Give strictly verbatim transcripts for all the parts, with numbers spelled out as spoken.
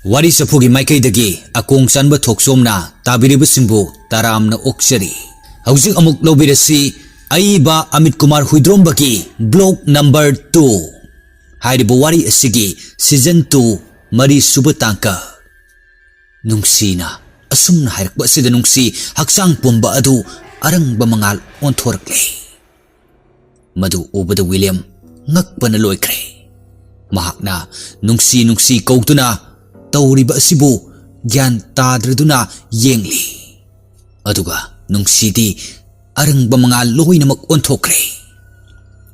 ꯋꯥꯔꯤ ꯆꯐꯨꯒꯤ ꯃꯥꯏꯀꯩꯗꯒꯤ ꯑꯀꯣꯡ ꯆꯥꯟꯕ ꯊꯣꯛꯆꯣꯝꯅ ꯇꯥꯕꯤꯔꯤꯕꯁꯤꯡꯕꯨ ꯇꯔꯥꯝꯅ ꯑꯣꯛꯆꯔꯤ꯫ ꯍꯧꯖꯤꯛ ꯑꯃꯨꯛ ꯂꯧꯕꯤꯔꯁꯤ ꯑꯏꯕ ꯑꯃꯤꯠ ꯀꯨꯃꯥꯔ ꯍꯨꯏꯗ꯭ꯔꯣꯝꯕꯒꯤ ꯕ꯭ꯂꯣꯛ ꯅꯝꯕꯔ ꯇꯨ ꯍꯥꯏꯔꯤꯕ ꯋꯥꯔꯤ ꯑꯁꯤꯒꯤ ꯁꯤꯖꯟ ꯇꯨ ꯃꯔꯤ ꯁꯨꯕ ꯇꯥꯡꯀꯛ꯫ ꯅꯨꯡꯁꯤꯅ ꯑꯁꯨꯝꯅ ꯍꯥꯏꯔꯛꯄ ꯑꯁꯤꯗ ꯅꯨꯡꯁꯤ ꯍꯛꯆꯥꯡ ꯄꯨꯝꯕ ꯑꯗꯨ ꯑꯔꯪꯕ ꯃꯉꯥꯜ ꯑꯣꯟꯊꯣꯔꯛꯂꯦ꯫ ꯃꯗꯨ ꯎꯕꯗ ꯋꯤꯂꯤꯌꯝ ꯉꯛꯄꯅ ꯂꯣꯏꯈ꯭ꯔꯦ꯫ ꯃꯍꯥꯛꯅ ꯅꯨꯡꯁꯤ ꯅꯨꯡꯁꯤ ꯀꯧꯗꯨꯅ ꯇꯧꯔꯤꯕ ꯑꯁꯤꯕꯨ ꯒ꯭ꯌꯥꯟ ꯇꯥꯗ꯭ꯔꯗꯨꯅ ꯌꯦꯡꯂꯤ꯫ ꯑꯗꯨꯒ ꯅꯨꯡꯁꯤꯗꯤ ꯑꯔꯪꯕ ꯃꯉꯥꯜ ꯂꯣꯏꯅꯃꯛ ꯑꯣꯟꯊꯣꯛꯈ꯭ꯔꯦ꯫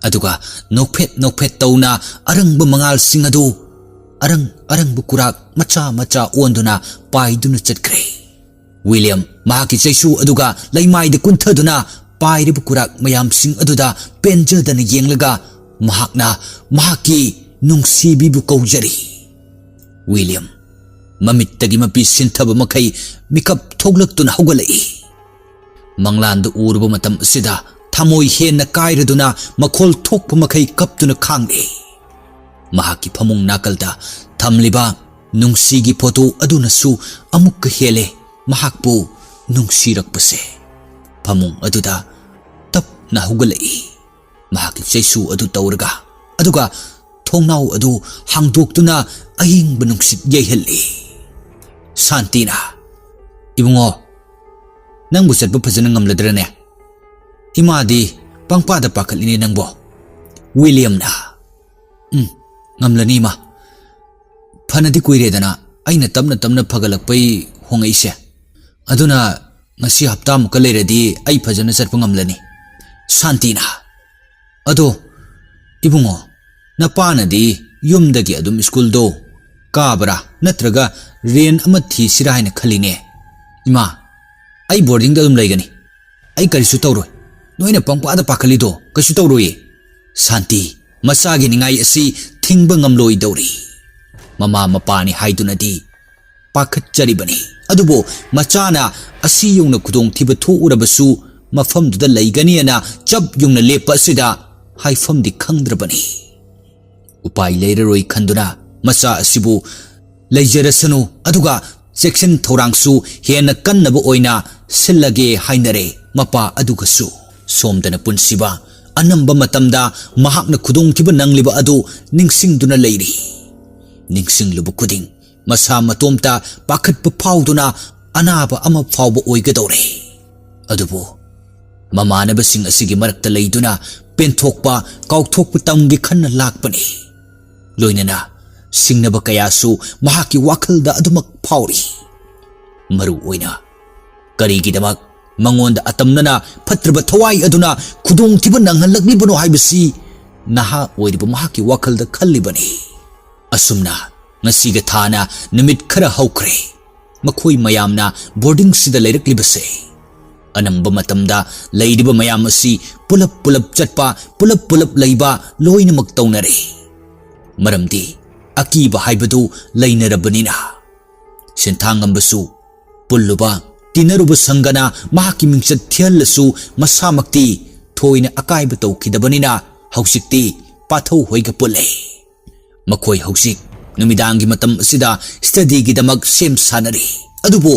ꯑꯗꯨꯒ ꯅꯣꯛꯐꯦꯠ ꯅꯣꯛꯐꯦꯠ ꯇꯧꯅ ꯑꯔꯪꯕ ꯃꯉꯥꯜꯁꯤꯡ ꯑꯗꯨ ꯑꯔꯪ ꯑꯔꯪꯕ ꯀꯨꯔꯥꯛ ꯃꯆꯥ ꯃꯆꯥ ꯑꯣꯟꯗꯨꯅ ꯄꯥꯏꯗꯨꯅ ꯆꯠꯈ꯭ꯔꯦ꯫ ꯋꯤꯂꯤꯌꯝ ꯃꯍꯥꯛꯀꯤ ꯆꯩꯁꯨ ꯑꯗꯨꯒ ꯂꯩꯃꯥꯏꯗ ꯀꯨꯟꯊꯗꯨꯅ ꯄꯥꯏꯔꯤꯕ ꯀꯨꯔꯥꯛ ꯃꯌꯥꯝꯁꯤꯡ ꯑꯗꯨꯗ ꯄꯦꯟꯖꯗꯅ ꯌꯦꯡꯂꯒ ꯃꯍꯥꯛꯅ ꯃꯍꯥꯛꯀꯤ ꯅꯨꯡꯁꯤꯕꯤꯕꯨ ꯀꯧꯖꯔꯤ꯫ ꯋꯤꯂꯤꯌꯝ ꯃꯃꯤꯠꯇꯒꯤ ꯃꯄꯤ ꯁꯤꯟꯊꯕ ꯃꯈꯩ ꯃꯤꯀꯞ ꯊꯣꯛꯂꯛꯇꯨꯅ ꯍꯧꯒꯠꯂꯛꯏ꯫ ꯃꯪꯂꯥꯟꯗꯨ ꯎꯔꯨꯕ ꯃꯇꯝ ꯑꯁꯤꯗ ꯊꯃꯣꯏ ꯍꯦꯟꯅ ꯀꯥꯏꯔꯗꯨꯅ ꯃꯈꯣꯜ ꯊꯣꯛꯄ ꯃꯈꯩ ꯀꯞꯇꯨꯅ ꯈꯥꯡꯂꯦ꯫ ꯃꯍꯥꯛꯀꯤ ꯐꯃꯨꯡ ꯅꯥꯀꯜꯗ ꯊꯝꯂꯤꯕ ꯅꯨꯡꯁꯤꯒꯤ ꯐꯣꯇꯣ ꯑꯗꯨꯅꯁꯨ ꯑꯃꯨꯛꯀ ꯍꯦꯜꯂꯦ ꯃꯍꯥꯛꯄꯨ ꯅꯨꯡꯁꯤꯔꯛꯄꯁꯦ꯫ ꯐꯃꯨꯡ ꯑꯗꯨꯗ ꯇꯞꯅ ꯍꯧꯒꯠꯂꯛꯏ꯫ ꯃꯍꯥꯛꯀꯤ ꯆꯩꯁꯨ ꯑꯗꯨ ꯇꯧꯔꯒ, ꯑꯗꯨꯒ ꯊꯣꯡꯅꯥꯎ ꯑꯗꯨ ꯍꯥꯡꯗꯣꯛꯇꯨꯅ ꯑꯌꯤꯡꯕ ꯅꯨꯡꯁꯤꯠ ꯌꯩꯍꯜꯂꯤ꯫ ꯁꯥꯟꯇꯤꯅ, "ꯏꯕꯨꯡꯉꯣ, ꯅꯪꯕꯨ ꯆꯠꯄ ꯐꯖꯅ ꯉꯝꯂꯗ꯭ꯔꯅꯦ? ꯏꯃꯥꯗꯤ ꯄꯪꯄꯥꯗ ꯄꯥꯈꯠꯂꯤꯅꯦ ꯅꯪꯕꯣ꯫" ꯋꯤꯂꯤꯌꯝꯅ, "ꯎꯝ, ꯉꯝꯂꯅꯤ ꯏꯃꯥ꯫ ꯐꯅꯗꯤ ꯀꯨꯏꯔꯦꯗꯅ ꯑꯩꯅ ꯇꯞꯅ ꯇꯞꯅ ꯐꯒꯠꯂꯛꯄꯩ ꯍꯣꯡꯉꯛꯏꯁꯦ꯫ ꯑꯗꯨꯅ ꯉꯁꯤ ꯍꯞꯇꯥꯃꯨꯛꯀ ꯂꯩꯔꯗꯤ ꯑꯩ ꯐꯖꯅ ꯆꯠꯄ ꯉꯝꯂꯅꯤ꯫" ꯁꯥꯟꯇꯤꯅ, "ꯑꯗꯣ ꯏꯕꯨꯡꯉꯣ, ꯅꯄꯥꯅꯗꯤ ꯌꯨꯝꯗꯒꯤ ꯑꯗꯨꯝ ꯁ꯭ꯀꯨꯜꯗꯣ ꯀꯥꯕ꯭ꯔꯥ ꯅꯠꯇ꯭ꯔꯒ ꯔꯦꯟ ꯑꯃ ꯊꯤꯁꯤꯔꯥ ꯍꯥꯏꯅ ꯈꯜꯂꯤꯅꯦ꯫" "ꯏꯃꯥ, ꯑꯩ ꯕꯣꯔꯗꯤꯡꯗ ꯑꯗꯨꯝ ꯂꯩꯒꯅꯤ꯫ ꯑꯩ ꯀꯔꯤꯁꯨ ꯇꯧꯔꯣꯏ꯫ ꯅꯣꯏꯅ ꯄꯪꯄꯥꯗ ꯄꯥꯈꯠꯂꯤꯗꯣ ꯀꯩꯁꯨ ꯇꯧꯔꯣꯏꯌꯦ꯫" ꯁꯥꯟꯇꯤ ꯃꯆꯥꯒꯤ ꯅꯤꯡꯉꯥꯏ ꯑꯁꯤ ꯊꯤꯡꯕ ꯉꯝꯂꯣꯏꯗꯧꯔꯤ꯫ ꯃꯃꯥ ꯃꯄꯥꯅꯤ ꯍꯥꯏꯗꯨꯅꯗꯤ ꯄꯥꯈꯠꯆꯔꯤꯕꯅꯤ꯫ ꯑꯗꯨꯕꯨ ꯃꯆꯥꯅ ꯑꯁꯤ ꯌꯧꯅ ꯈꯨꯗꯣꯡꯊꯤꯕ ꯊꯣꯛꯎꯔꯕꯁꯨ ꯃꯐꯝꯗꯨꯗ ꯂꯩꯒꯅꯤꯅ ꯆꯞ ꯌꯨꯡꯅ ꯂꯦꯞꯄ ꯑꯁꯤꯗ ꯍꯥꯏꯐꯝꯗꯤ ꯈꯪꯗ꯭ꯔꯕꯅꯤ꯫ ꯎꯄꯥꯏ ꯂꯩꯔꯔꯣꯏ ꯈꯟꯗꯨꯅ ꯃꯆꯥ ꯑꯁꯤꯕꯨ ꯂꯩꯖꯔꯁꯅꯨ, ꯑꯗꯨꯒ ꯆꯦꯛꯁꯤꯟ ꯊꯧꯔꯥꯡꯁꯨ ꯍꯦꯟꯅ ꯀꯟꯅꯕ ꯑꯣꯏꯅ ꯁꯤꯜꯂꯒꯦ ꯍꯥꯏꯅꯔꯦ ꯃꯄꯥ ꯑꯗꯨꯒꯁꯨ꯫ ꯁꯣꯝꯗꯅ ꯄꯨꯟꯁꯤꯕ ꯑꯅꯝꯕ ꯃꯇꯝꯗ ꯃꯍꯥꯛꯅ ꯈꯨꯗꯣꯡꯊꯤꯕ ꯅꯪꯂꯤꯕ ꯑꯗꯨ ꯅꯤꯡꯁꯤꯡꯗꯨꯅ ꯂꯩꯔꯤ꯫ ꯅꯤꯡꯁꯤꯡꯂꯨꯕ ꯈꯨꯗꯤꯡ ꯃꯁꯥ ꯃꯇꯣꯝꯇ ꯄꯥꯈꯠꯄ ꯐꯥꯎꯗꯨꯅ ꯑꯅꯥꯕ ꯑꯃ ꯐꯥꯎꯕ ꯑꯣꯏꯒꯗꯧꯔꯦ꯫ ꯑꯗꯨꯕꯨ ꯃꯃꯥꯟꯅꯕꯁꯤꯡ ꯑꯁꯤꯒꯤ ꯃꯔꯛꯇ ꯂꯩꯗꯨꯅ ꯄꯦꯟꯊꯣꯛꯄ, ꯀꯥꯎꯊꯣꯛꯄ ꯇꯝꯒꯦ ꯈꯟꯅ ꯂꯥꯛꯄꯅꯤ꯫ ꯂꯣꯏꯅꯅ ꯁꯤꯡꯅꯕ ꯀꯌꯥꯁꯨ ꯃꯍꯥꯛꯀꯤ ꯋꯥꯈꯜꯗ ꯑꯗꯨꯃꯛ ꯐꯥꯎꯔꯤ꯫ ꯃꯔꯨ ꯑꯣꯏꯅ ꯀꯔꯤꯒꯤꯗꯃꯛ ꯃꯉꯣꯟꯗ ꯑꯇꯝꯅꯅ ꯐꯠꯇ꯭ꯔꯕ ꯊꯋꯥꯏ ꯑꯗꯨꯅ ꯈꯨꯗꯣꯡꯊꯤꯕ ꯅꯪꯍꯜꯂꯛꯂꯤꯕꯅꯣ ꯍꯥꯏꯕꯁꯤ ꯅꯍꯥ ꯑꯣꯏꯔꯤꯕ ꯃꯍꯥꯛꯀꯤ ꯋꯥꯈꯜꯗ ꯈꯜꯂꯤꯕꯅꯤ꯫ ꯑꯁꯨꯝꯅ ꯉꯁꯤꯒ ꯊꯥꯅ ꯅꯨꯃꯤꯠ ꯈꯔ ꯍꯧꯈ꯭ꯔꯦ꯫ ꯃꯈꯣꯏ ꯃꯌꯥꯝꯅ ꯕꯣꯔꯗꯤꯡꯁꯤꯗ ꯂꯩꯔꯛꯂꯤꯕꯁꯦ꯫ ꯑꯅꯝꯕ ꯃꯇꯝꯗ ꯂꯩꯔꯤꯕ ꯃꯌꯥꯝ ꯑꯁꯤ ꯄꯨꯂꯞ ꯄꯨꯂꯞ ꯆꯠꯄ, ꯄꯨꯂꯞ ꯄꯨꯂꯞ ꯂꯩꯕ ꯂꯣꯏꯅꯃꯛ ꯇꯧꯅꯔꯦ꯫ ꯃꯔꯝꯗꯤ ꯑꯀꯤꯕ ꯍꯥꯏꯕꯗꯨ ꯂꯩꯅꯔꯕꯅꯤꯅ꯫ ꯁꯦꯟꯊꯥꯡꯉꯝꯕꯁꯨ ꯄꯨꯜꯂꯨꯕ, ꯇꯤꯟꯅꯔꯨꯕ ꯁꯪꯒꯅ ꯃꯍꯥꯛꯀꯤ ꯃꯤꯡꯆꯠ ꯊꯤꯍꯜꯂꯁꯨ ꯃꯁꯥꯃꯛꯇꯤ ꯊꯣꯏꯅ ꯑꯀꯥꯏꯕ ꯇꯧꯈꯤꯗꯕꯅꯤꯅ ꯍꯧꯖꯤꯛꯇꯤ ꯄꯥꯊꯧ ꯍꯣꯏꯒ ꯄꯨꯜꯂꯦ꯫ ꯃꯈꯣꯏ ꯍꯧꯖꯤꯛ ꯅꯨꯃꯤꯗꯥꯡꯒꯤ ꯃꯇꯝ ꯑꯁꯤꯗ ꯁ꯭ꯇꯗꯤꯒꯤꯗꯃꯛ ꯁꯦꯝ ꯁꯥꯅꯔꯤ꯫ ꯑꯗꯨꯕꯨ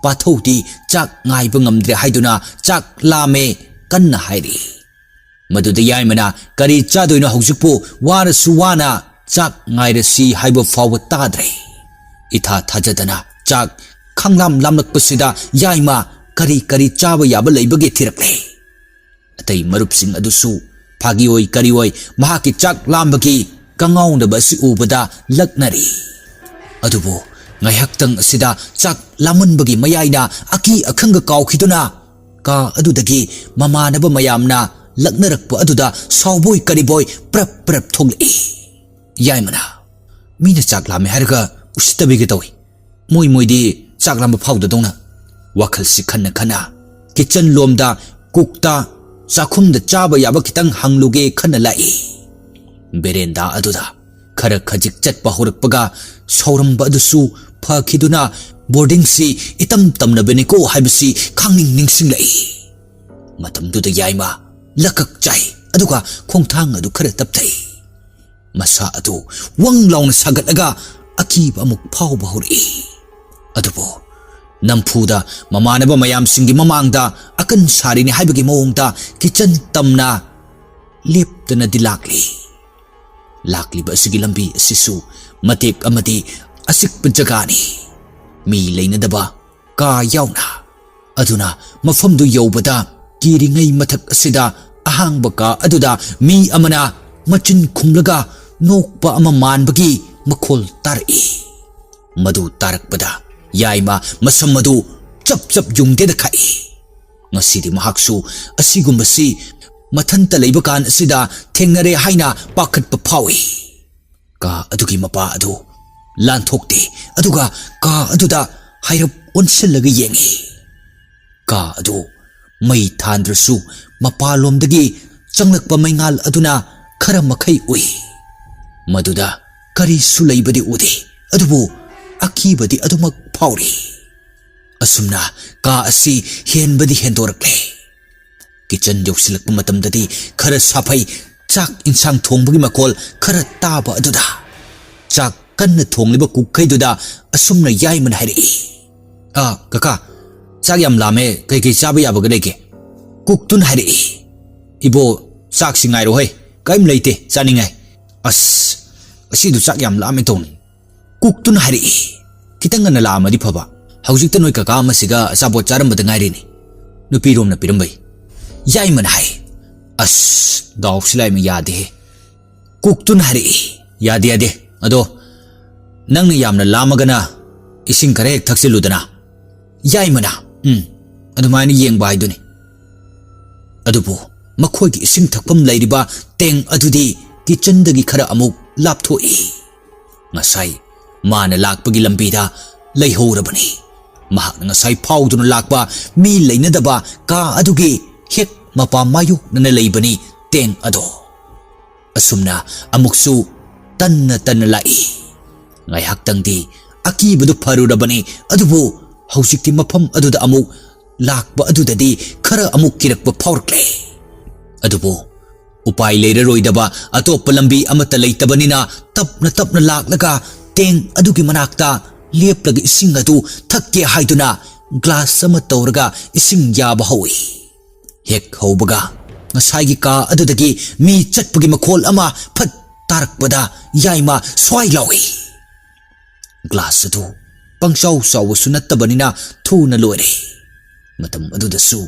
ꯄꯥꯊꯧꯗꯤ ꯆꯥꯛ ꯉꯥꯏꯕ ꯉꯝꯗ꯭ꯔꯦ ꯍꯥꯏꯗꯨꯅ ꯆꯥꯛ ꯂꯥꯝꯃꯦ ꯀꯟꯅ ꯍꯥꯏꯔꯤ꯫ ꯃꯗꯨꯗ ꯌꯥꯏꯃꯅ ꯀꯔꯤ ꯆꯥꯗꯣꯏꯅꯣ ꯍꯧꯖꯤꯛꯄꯨ, ꯋꯥꯔꯁꯨ ꯋꯥꯅ ꯆꯥꯛ ꯉꯥꯏꯔꯁꯤ ꯍꯥꯏꯕ ꯐꯥꯎꯕ ꯇꯥꯗ꯭ꯔꯦ꯫ ꯏꯊꯥ ꯊꯥꯖꯗꯅ ꯆꯥꯛ ꯈꯪꯂꯥꯝ ꯂꯥꯝꯂꯛꯄꯁꯤꯗ ꯌꯥꯏꯃ ꯀꯔꯤ ꯀꯔꯤ ꯆꯥꯕ ꯌꯥꯕ ꯂꯩꯕꯒꯦ ꯊꯤꯔꯛꯂꯦ꯫ ꯑꯇꯩ ꯃꯔꯨꯞꯁꯤꯡ ꯑꯗꯨꯁꯨ ꯐꯥꯒꯤ ꯑꯣꯏ ꯀꯔꯤ ꯑꯣꯏ ꯃꯍꯥꯛꯀꯤ ꯆꯥꯛ ꯂꯥꯝꯕꯒꯤ ꯀꯉꯥꯎꯅꯕ ꯑꯁꯤ ꯎꯕꯗ ꯂꯛꯅꯔꯤ꯫ ꯑꯗꯨꯕꯨ ꯉꯥꯏꯍꯥꯛꯇꯪ ꯑꯁꯤꯗ ꯆꯥꯛ ꯂꯥꯝꯃꯟꯕꯒꯤ ꯃꯌꯥꯏꯅ ꯑꯀꯤ ꯑꯈꯪꯒ ꯀꯥꯎꯈꯤꯗꯨꯅ ꯀꯥ ꯑꯗꯨꯗꯒꯤ ꯃꯃꯥꯟꯅꯕ ꯃꯌꯥꯝꯅ ꯂꯛꯅꯔꯛꯄ ꯑꯗꯨꯗ ꯁꯥꯎꯕꯣꯏ ꯀꯔꯤꯕꯣꯏ ꯄ꯭ꯔꯞ ꯄ꯭ꯔꯞ ꯊꯣꯛꯂꯛꯏ꯫ ꯌꯥꯏꯃꯅ, "ꯃꯤꯅ ꯆꯥꯛ ꯂꯥꯝꯃꯦ ꯍꯥꯏꯔꯒ ꯎꯁꯤꯠꯇꯕꯤꯒ ꯇꯧꯏ꯫ ꯃꯣꯏ ꯃꯣꯏꯗꯤ ꯆꯥꯛ ꯂꯥꯝꯕ ꯐꯥꯎꯗꯗꯧꯅ"꯫ ꯋꯥꯈꯜꯁꯤ ꯈꯟꯅ ꯈꯟꯅ ꯀꯤꯆꯟ ꯂꯣꯝꯗ ꯀꯨꯛꯇ ꯆꯥꯛꯈꯨꯝꯗ ꯆꯥꯕ ꯌꯥꯕ ꯈꯤꯇꯪ ꯍꯪꯂꯨꯒꯦ ꯈꯟꯅ ꯂꯥꯛꯏ꯫ ꯕꯦꯔꯦꯟꯗꯥ ꯑꯗꯨꯗ ꯈꯔ ꯈꯖꯤꯛ ꯆꯠꯄ ꯍꯧꯔꯛꯄꯒ ꯁꯥꯎꯔꯝꯕ ꯑꯗꯨꯁꯨ ꯐꯈꯤꯗꯨꯅ ꯕꯣꯔꯗꯤꯡꯁꯤ ꯏꯇꯝ ꯇꯝꯅꯕꯅꯤꯀꯣ ꯍꯥꯏꯕꯁꯤ ꯈꯪꯅꯤꯡ ꯅꯤꯡꯁꯤꯡꯂꯛꯏ꯫ ꯃꯇꯝꯗꯨꯗ ꯌꯥꯏꯃ ꯂꯀꯛ ꯆꯥꯏ, ꯑꯗꯨꯒ ꯈꯣꯡꯊꯥꯡ ꯑꯗꯨ ꯈꯔ ꯇꯞꯊꯩ꯫ ꯃꯁꯥ ꯑꯗꯨ ꯋꯪ ꯂꯥꯎꯅ ꯁꯥꯒꯠꯂꯒ ꯑꯀꯤꯕ ꯑꯃꯨꯛ ꯐꯥꯎꯕ ꯍꯧꯔꯛꯏ꯫ ꯑꯗꯨꯕꯨ ꯅꯝꯐꯨꯗ ꯃꯃꯥꯟꯅꯕ ꯃꯌꯥꯝꯁꯤꯡꯒꯤ ꯃꯃꯥꯡꯗ ꯑꯀꯟ ꯁꯥꯔꯤꯅꯤ ꯍꯥꯏꯕꯒꯤ ꯃꯑꯣꯡꯗ ꯀꯤꯆꯟ ꯇꯝꯅ ꯂꯦꯞꯇꯅꯗꯤ ꯂꯥꯛꯂꯤ꯫ ꯂꯥꯛꯂꯤꯕ ꯑꯁꯤꯒꯤ ꯂꯝꯕꯤ ꯑꯁꯤꯁꯨ ꯃꯇꯦꯛ ꯑꯃꯗꯤ ꯑꯆꯤꯛꯄ ꯖꯒꯥꯅꯤ, ꯃꯤ ꯂꯩꯅꯗꯕ ꯀꯥ ꯌꯥꯎꯅ꯫ ꯑꯗꯨꯅ ꯃꯐꯝꯗꯨ ꯌꯧꯕꯗ ꯀꯤꯔꯤꯉꯩ ꯃꯊꯛ ꯑꯁꯤꯗ ꯑꯍꯥꯡꯕ ꯀꯥ ꯑꯗꯨꯗ ꯃꯤ ꯑꯃꯅ ꯃꯆꯤꯟ ꯈꯨꯝꯂꯒ ꯅꯣꯛꯄ ꯑꯃ ꯃꯥꯟꯕꯒꯤ ꯃꯈꯣꯜ ꯇꯥꯔꯛꯏ꯫ ꯃꯗꯨ ꯇꯥꯔꯛꯄꯗ ꯌꯥꯏꯃ ꯃꯁꯝ ꯑꯗꯨ ꯆꯞ ꯆꯞ ꯌꯨꯡꯗꯦꯗ ꯈꯥꯛꯏ꯫ ꯉꯁꯤꯗꯤ ꯃꯍꯥꯛꯁꯨ ꯑꯁꯤꯒꯨꯝꯕꯁꯤ ꯃꯊꯟꯇ ꯂꯩꯕ ꯀꯥꯟ ꯑꯁꯤꯗ ꯊꯦꯡꯅꯔꯦ ꯍꯥꯏꯅ ꯄꯥꯈꯠꯄ ꯐꯥꯎꯏ꯫ ꯀꯥ ꯑꯗꯨꯒꯤ ꯃꯄꯥ ꯑꯗꯨ ꯂꯥꯟꯊꯣꯛꯇꯦ, ꯑꯗꯨꯒ ꯀꯥ ꯑꯗꯨꯗ ꯍꯥꯏꯔꯞ ꯑꯣꯟꯁꯤꯜꯂꯒ ꯌꯦꯡꯏ꯫ ꯀꯥ ꯑꯗꯨ ꯃꯩ ꯊꯥꯟꯗ꯭ꯔꯁꯨ ꯃꯄꯥꯟꯂꯣꯝꯗꯒꯤ ꯆꯪꯂꯛꯄ ꯃꯩꯉꯥꯜ ꯑꯗꯨꯅ ꯈꯔ ꯃꯈꯩ ꯎꯏ꯫ ꯃꯗꯨꯗ ꯀꯔꯤꯁꯨ ꯂꯩꯕꯗꯤ ꯎꯗꯦ, ꯑꯗꯨꯕꯨ ꯑꯀꯤꯕꯗꯤ ꯑꯗꯨꯃꯛ ꯐꯥꯎꯔꯤ꯫ ꯑꯁꯨꯝꯅ ꯀꯥ ꯑꯁꯤ ꯍꯦꯟꯕꯗꯤ ꯍꯦꯟꯗꯣꯔꯛꯂꯦ꯫ ꯀꯤꯆꯟ ꯌꯧꯁꯤꯜꯂꯛꯄ ꯃꯇꯝꯗꯗꯤ ꯈꯔ ꯁꯥꯐꯩ, ꯆꯥꯛ ꯏꯟꯁꯥꯡ ꯊꯣꯡꯕꯒꯤ ꯃꯈꯣꯜ ꯈꯔ ꯇꯥꯕ ꯑꯗꯨꯗ꯫ ꯆꯥꯛ ꯀꯟꯅ ꯊꯣꯡꯂꯤꯕ ꯀꯨꯛꯈꯩꯗꯨꯗ ꯑꯁꯨꯝꯅ ꯌꯥꯏꯃꯅ ꯍꯥꯏꯔꯛꯏ, "ꯑꯥ, ꯀꯀꯥ, ꯆꯥꯛ ꯌꯥꯝ ꯂꯥꯝꯃꯦ, ꯀꯩꯀꯩ ꯆꯥꯕ ꯌꯥꯕꯒ ꯂꯩꯒꯦ?" ꯀꯨꯛꯇꯨꯅ ꯍꯥꯏꯔꯛꯏ, "ꯏꯕꯣ, ꯆꯥꯛꯁꯤ ꯉꯥꯏꯔꯣꯍꯦ, ꯀꯔꯤꯝ ꯂꯩꯇꯦ ꯆꯥꯅꯤꯡꯉꯥꯏ꯫ ꯑꯁ, ꯑꯁꯤꯗꯨ ꯆꯥꯛ ꯌꯥꯝ ꯂꯥꯝꯃꯦ ꯇꯧꯅꯤ꯫" ꯀꯨꯛꯇꯨꯅ ꯍꯥꯏꯔꯛꯏ, "ꯈꯤꯇꯪ ꯉꯟꯅ ꯂꯥꯛꯑꯝꯃꯗꯤ ꯐꯕ꯫ ꯍꯧꯖꯤꯛꯇ ꯅꯣꯏ ꯀꯀꯥ ꯑꯃꯁꯤꯒ ꯑꯆꯥꯄꯣꯠ ꯆꯥꯔꯝꯕꯗ ꯉꯥꯏꯔꯤꯅꯤ꯫ ꯅꯨꯄꯤꯔꯣꯝꯅ ꯄꯤꯔꯝꯕꯩ꯫" ꯌꯥꯏꯃꯅ ꯍꯥꯏ, "ꯑꯁ, ꯗꯥꯎꯁꯤ ꯂꯥꯏꯃ ꯌꯥꯗꯦꯍꯦ꯫" ꯀꯨꯛꯇꯨꯅ ꯍꯥꯏꯔꯛꯏ, "ꯌꯥꯗꯦ, ꯌꯥꯗꯦ꯫ ꯑꯗꯣ ꯅꯪꯅ ꯌꯥꯝꯅ ꯂꯥꯝꯃꯒꯅ ꯏꯁꯤꯡ ꯈꯔ ꯍꯦꯛ ꯊꯛꯆꯤꯜꯂꯨꯗꯅ꯫" ꯌꯥꯏꯃꯅ, "ꯎꯝ, ꯑꯗꯨꯃꯥꯏꯅ ꯌꯦꯡꯕ ꯍꯥꯏꯗꯨꯅꯤ꯫" ꯑꯗꯨꯕꯨ ꯃꯈꯣꯏꯒꯤ ꯏꯁꯤꯡ ꯊꯛꯐꯝ ꯂꯩꯔꯤꯕ ꯇꯦꯡ ꯑꯗꯨꯗꯤ ꯀꯤꯆꯟꯗꯒꯤ ꯈꯔ ꯑꯃꯨꯛ ꯂꯥꯞꯊꯣꯛꯏ꯫ ꯉꯁꯥꯏ ꯃꯥꯅ ꯂꯥꯛꯄꯒꯤ ꯂꯝꯕꯤꯗ ꯂꯩꯍꯧꯔꯕꯅꯤ꯫ ꯃꯍꯥꯛꯅ ꯉꯁꯥꯏ ꯐꯥꯎꯗꯨꯅ ꯂꯥꯛꯄ ꯃꯤ ꯂꯩꯅꯗꯕ ꯀꯥ ꯑꯗꯨꯒꯤ ꯍꯦꯛ ꯃꯄꯥ ꯃꯥꯌꯣꯛꯅꯅ ꯂꯩꯕꯅꯤ ꯇꯦꯡ ꯑꯗꯣ꯫ ꯑꯁꯨꯝꯅ ꯑꯃꯨꯛꯁꯨ ꯇꯟꯅ ꯇꯟꯅ ꯂꯥꯛꯏ꯫ ꯉꯥꯏꯍꯥꯛꯇꯪꯗꯤ ꯑꯀꯤꯕꯗꯨ ꯐꯔꯨꯔꯕꯅꯤ, ꯑꯗꯨꯕꯨ ꯍꯧꯖꯤꯛꯇꯤ ꯃꯐꯝ ꯑꯗꯨꯗ ꯑꯃꯨꯛ ꯂꯥꯛꯄ ꯑꯗꯨꯗꯗꯤ ꯈꯔ ꯑꯃꯨꯛ ꯀꯤꯔꯛꯄ ꯐꯥꯎꯔꯛꯂꯦ꯫ ꯑꯗꯨꯕꯨ ꯎꯄꯥꯏ ꯂꯩꯔꯔꯣꯏꯗꯕ ꯑꯇꯣꯞꯄ ꯂꯝꯕꯤ ꯑꯃꯠꯇ ꯂꯩꯇꯕꯅꯤꯅ ꯇꯞꯅ ꯇꯞꯅ ꯂꯥꯛꯂꯒ ꯇꯦꯡ ꯑꯗꯨꯒꯤ ꯃꯅꯥꯛꯇ ꯂꯦꯞꯂꯒ ꯏꯁꯤꯡ ꯑꯗꯨ ꯊꯛꯀꯦ ꯍꯥꯏꯗꯨꯅ ꯒ꯭ꯂꯥꯁ ꯑꯃ ꯇꯧꯔꯒ ꯏꯁꯤꯡ ꯌꯥꯕ ꯍꯧꯏ꯫ ꯍꯦꯛ ꯍꯧꯕꯒ ꯉꯁꯥꯏꯒꯤ ꯀꯥ ꯑꯗꯨꯗꯒꯤ ꯃꯤ ꯆꯠꯄꯒꯤ ꯃꯈꯣꯜ ꯑꯃ ꯐꯠ ꯇꯥꯔꯛꯄꯗ ꯌꯥꯏꯃ ꯁ꯭ꯋꯥꯏ ꯂꯥꯎꯏ꯫ ꯒ꯭ꯂꯥꯁ ꯑꯗꯨ ꯄꯪꯆꯥꯎ ꯆꯥꯎꯕꯁꯨ ꯅꯠꯇꯕꯅꯤꯅ ꯊꯨꯅ ꯂꯣꯏꯔꯦ꯫ ꯃꯇꯝ ꯑꯗꯨꯗꯁꯨ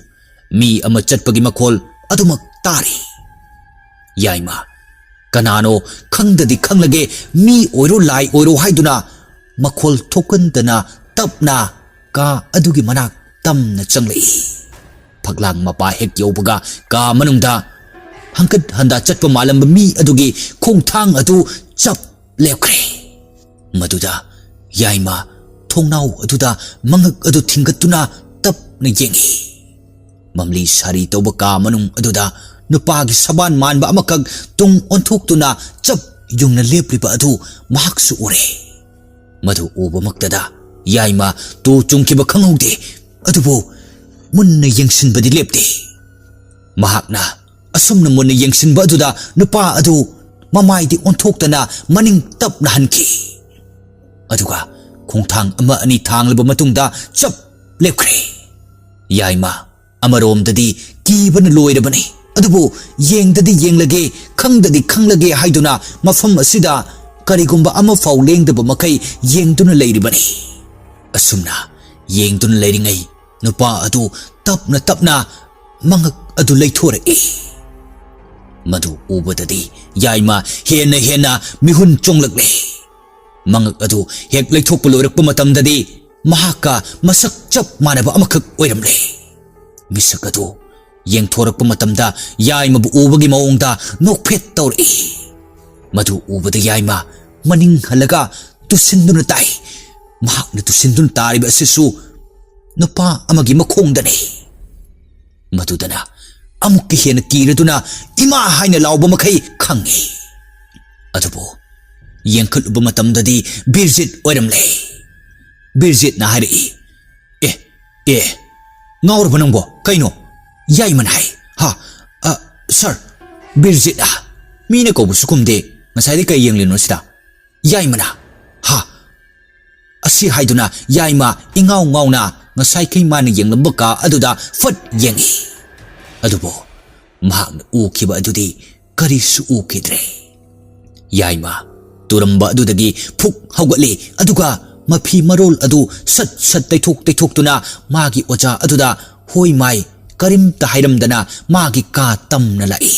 ꯃꯤ ꯑꯃ ꯆꯠꯄꯒꯤ ꯃꯈꯣꯜ ꯑꯗꯨꯃꯛ ꯇꯥꯔꯤ꯫ ꯌꯥꯏꯃ ꯀꯅꯥꯅꯣ ꯈꯪꯗꯗꯤ ꯈꯪꯂꯒꯦ, ꯃꯤ ꯑꯣꯏꯔꯣ ꯂꯥꯏ ꯑꯣꯏꯔꯣ ꯍꯥꯏꯗꯨꯅ ꯃꯈꯣꯜ ꯊꯣꯛꯍꯟꯗꯅ ꯇꯞꯅ ꯀꯥ ꯑꯗꯨꯒꯤ ꯃꯅꯥꯛ ꯇꯝꯅ ꯆꯪꯂꯛꯏ꯫ ꯐꯛꯂꯥꯡ ꯃꯄꯥ ꯍꯦꯛ ꯌꯧꯕꯒ ꯀꯥ ꯃꯅꯨꯡꯗ ꯍꯪꯀꯠ ꯍꯟꯗ ꯆꯠꯄ ꯃꯥꯜꯂꯝꯕ ꯃꯤ ꯑꯗꯨꯒꯤ ꯈꯣꯡꯊꯥꯡ ꯑꯗꯨ ꯆꯞ ꯂꯦꯞꯈ꯭ꯔꯦ꯫ ꯃꯗꯨꯗ ꯌꯥꯏꯃ ꯊꯣꯡꯅꯥꯎ ꯑꯗꯨꯗ ꯃꯉꯛ ꯑꯗꯨ ꯊꯤꯡꯒꯠꯇꯨꯅ ꯇꯞꯅ ꯌꯦꯡꯏ꯫ ꯃꯝꯂꯤ ꯁꯥꯔꯤ ꯇꯧꯕ ꯀꯥ ꯃꯅꯨꯡ ꯑꯗꯨꯗ ꯅꯨꯄꯥꯒꯤ ꯁꯕꯥꯟ ꯃꯥꯟꯕ ꯑꯃꯈꯛ ꯇꯨꯡ ꯑꯣꯟꯊꯣꯛꯇꯨꯅ ꯆꯞ ꯌꯨꯡꯅ ꯂꯦꯞꯂꯤꯕ ꯑꯗꯨ ꯃꯍꯥꯛꯁꯨ ꯎꯔꯦ꯫ ꯃꯗꯨ ꯎꯕꯃꯛꯇꯗ ꯌꯥꯏꯃ ꯇꯨ ꯆꯨꯡꯈꯤꯕ ꯈꯪꯍꯧꯗꯦ꯫ ꯑꯗꯨꯕꯨ ꯃꯨꯟꯅ ꯌꯦꯡꯁꯤꯟꯕꯗꯤ ꯂꯦꯞꯇꯦ꯫ ꯃꯍꯥꯛꯅ ꯑꯁꯨꯝꯅ ꯃꯨꯟꯅ ꯌꯦꯡꯁꯤꯟꯕ ꯑꯗꯨꯗ ꯅꯨꯄꯥ ꯑꯗꯨ ꯃꯃꯥꯏꯗꯤ ꯑꯣꯟꯊꯣꯛꯇꯅ ꯃꯅꯤꯡ ꯇꯞꯅ ꯍꯟꯈꯤ꯫ ꯑꯗꯨꯒ ꯈꯣꯡꯊꯥꯡ ꯑꯃ ꯑꯅꯤ ꯊꯥꯡꯂꯕ ꯃꯇꯨꯡꯗ ꯆꯞ ꯂꯦꯞꯈ꯭ꯔꯦ꯫ ꯌꯥꯏꯃ ꯑꯃꯔꯣꯝꯗꯗꯤ ꯀꯤꯕꯅ ꯂꯣꯏꯔꯕꯅꯤ, ꯑꯗꯨꯕꯨ ꯌꯦꯡꯗꯗꯤ ꯌꯦꯡꯂꯒꯦ, ꯈꯪꯗꯗꯤ ꯈꯪꯂꯒꯦ ꯍꯥꯏꯗꯨꯅ ꯃꯐꯝ ꯑꯁꯤꯗ ꯀꯔꯤꯒꯨꯝꯕ ꯑꯃꯐꯥꯎ ꯂꯦꯡꯗꯕ ꯃꯈꯩ ꯌꯦꯡꯗꯨꯅ ꯂꯩꯔꯤꯕꯅꯤ꯫ ꯑꯁꯨꯝꯅ ꯌꯦꯡꯗꯨꯅ ꯂꯩꯔꯤꯉꯩ ꯅꯨꯄꯥ ꯑꯗꯨ ꯇꯞꯅ ꯇꯞꯅ ꯃꯉꯛ ꯑꯗꯨ ꯂꯩꯊꯣꯔꯛꯏ꯫ ꯃꯗꯨ ꯎꯕꯗꯗꯤ ꯌꯥꯏꯃ ꯍꯦꯟꯅ ꯍꯦꯟꯅ ꯃꯤꯍꯨꯟ ꯆꯣꯡꯂꯛꯂꯦ꯫ ꯃꯉꯛ ꯑꯗꯨ ꯍꯦꯛ ꯂꯩꯊꯣꯛꯄ ꯂꯣꯏꯔꯛꯄ ꯃꯇꯝꯗꯗꯤ ꯃꯍꯥꯛꯀ ꯃꯁꯛ ꯆꯞ ꯃꯥꯟꯅꯕ ꯑꯃꯈꯛ ꯑꯣꯏꯔꯝꯂꯦ꯫ ꯃꯤꯁꯛ ꯑꯗꯨ ꯌꯦꯡꯊꯣꯔꯛꯄ ꯃꯇꯝꯗ ꯌꯥꯏꯃꯕꯨ ꯎꯕꯒꯤ ꯃꯑꯣꯡꯗ ꯅꯣꯛꯐꯦꯠ ꯇꯧꯔꯛꯏ꯫ ꯃꯗꯨ ꯎꯕꯗ ꯌꯥꯏꯃ ꯃꯅꯤꯡ ꯍꯜꯂꯒ ꯇꯨꯁꯤꯟꯗꯨꯅ ꯇꯥꯏ꯫ ꯃꯍꯥꯛꯅ ꯇꯨꯁꯤꯟꯗꯨꯅ ꯇꯥꯔꯤꯕ ꯑꯁꯤꯁꯨ ꯅꯨꯄꯥ ꯑꯃꯒꯤ ꯃꯈꯣꯡꯗꯅꯤ꯫ ꯃꯗꯨꯗꯅ ꯑꯃꯨꯛꯀ ꯍꯦꯟꯅ ꯀꯤꯔꯗꯨꯅ "ꯏꯃꯥ!" ꯍꯥꯏꯅ ꯂꯥꯎꯕ ꯃꯈꯩ ꯈꯪꯉꯤ꯫ ꯑꯗꯨꯕꯨ ꯌꯦꯡꯈꯠꯂꯨꯕ ꯃꯇꯝꯗꯗꯤ ꯕꯤꯔꯖꯤꯠ ꯑꯣꯏꯔꯝꯂꯦ꯫ ꯕꯤꯔꯖꯤꯠꯅ ꯍꯥꯏꯔꯛꯏ, "ꯑꯦ, ꯑꯦ, ꯉꯥꯎꯔꯕ ꯅꯪꯕꯣ? ꯀꯩꯅꯣ?" ꯌꯥꯏꯃꯅ ꯍꯥꯏ, "ꯍꯥ? ꯑ, ꯁꯥꯔ, ꯕꯤꯔꯖꯤꯠ, ꯑ, ꯃꯤꯅ ꯀꯧꯕꯁꯨ ꯈꯨꯝꯗꯦ꯫ ꯉꯁꯥꯏꯗꯤ ꯀꯩ ꯌꯦꯡꯂꯤꯅꯣ ꯁꯤꯗ?" ꯌꯥꯏꯃꯅ, "ꯍꯥ?" ꯑꯁꯤ ꯍꯥꯏꯗꯨꯅ ꯌꯥꯏꯃ ꯏꯉꯥꯎ ꯉꯥꯎꯅ ꯉꯁꯥꯏꯈꯩ ꯃꯥꯅ ꯌꯦꯡꯂꯝꯕ ꯀꯥ ꯑꯗꯨꯗ ꯐꯠ ꯌꯦꯡꯏ꯫ ꯑꯗꯨꯕꯨ ꯃꯍꯥꯛꯅ ꯎꯈꯤꯕ ꯑꯗꯨꯗꯤ ꯀꯔꯤꯁꯨ ꯎꯈꯤꯗ꯭ꯔꯦ꯫ ꯌꯥꯏꯃ ꯇꯨꯔꯝꯕ ꯑꯗꯨꯗꯒꯤ ꯐꯨꯛ ꯍꯧꯒꯠꯂꯤ, ꯑꯗꯨꯒ ꯃꯐꯤ ꯃꯔꯣꯜ ꯑꯗꯨ ꯁꯠ ꯁꯠ ꯇꯩꯊꯣꯛ ꯇꯩꯊꯣꯛꯇꯨꯅ ꯃꯥꯒꯤ ꯑꯣꯖꯥ ꯑꯗꯨꯗ ꯍꯣꯏ ꯃꯥꯏ ꯀꯔꯤꯝꯇ ꯍꯥꯏꯔꯝꯗꯅ ꯃꯥꯒꯤ ꯀꯥ ꯇꯝꯅ ꯂꯥꯛꯏ꯫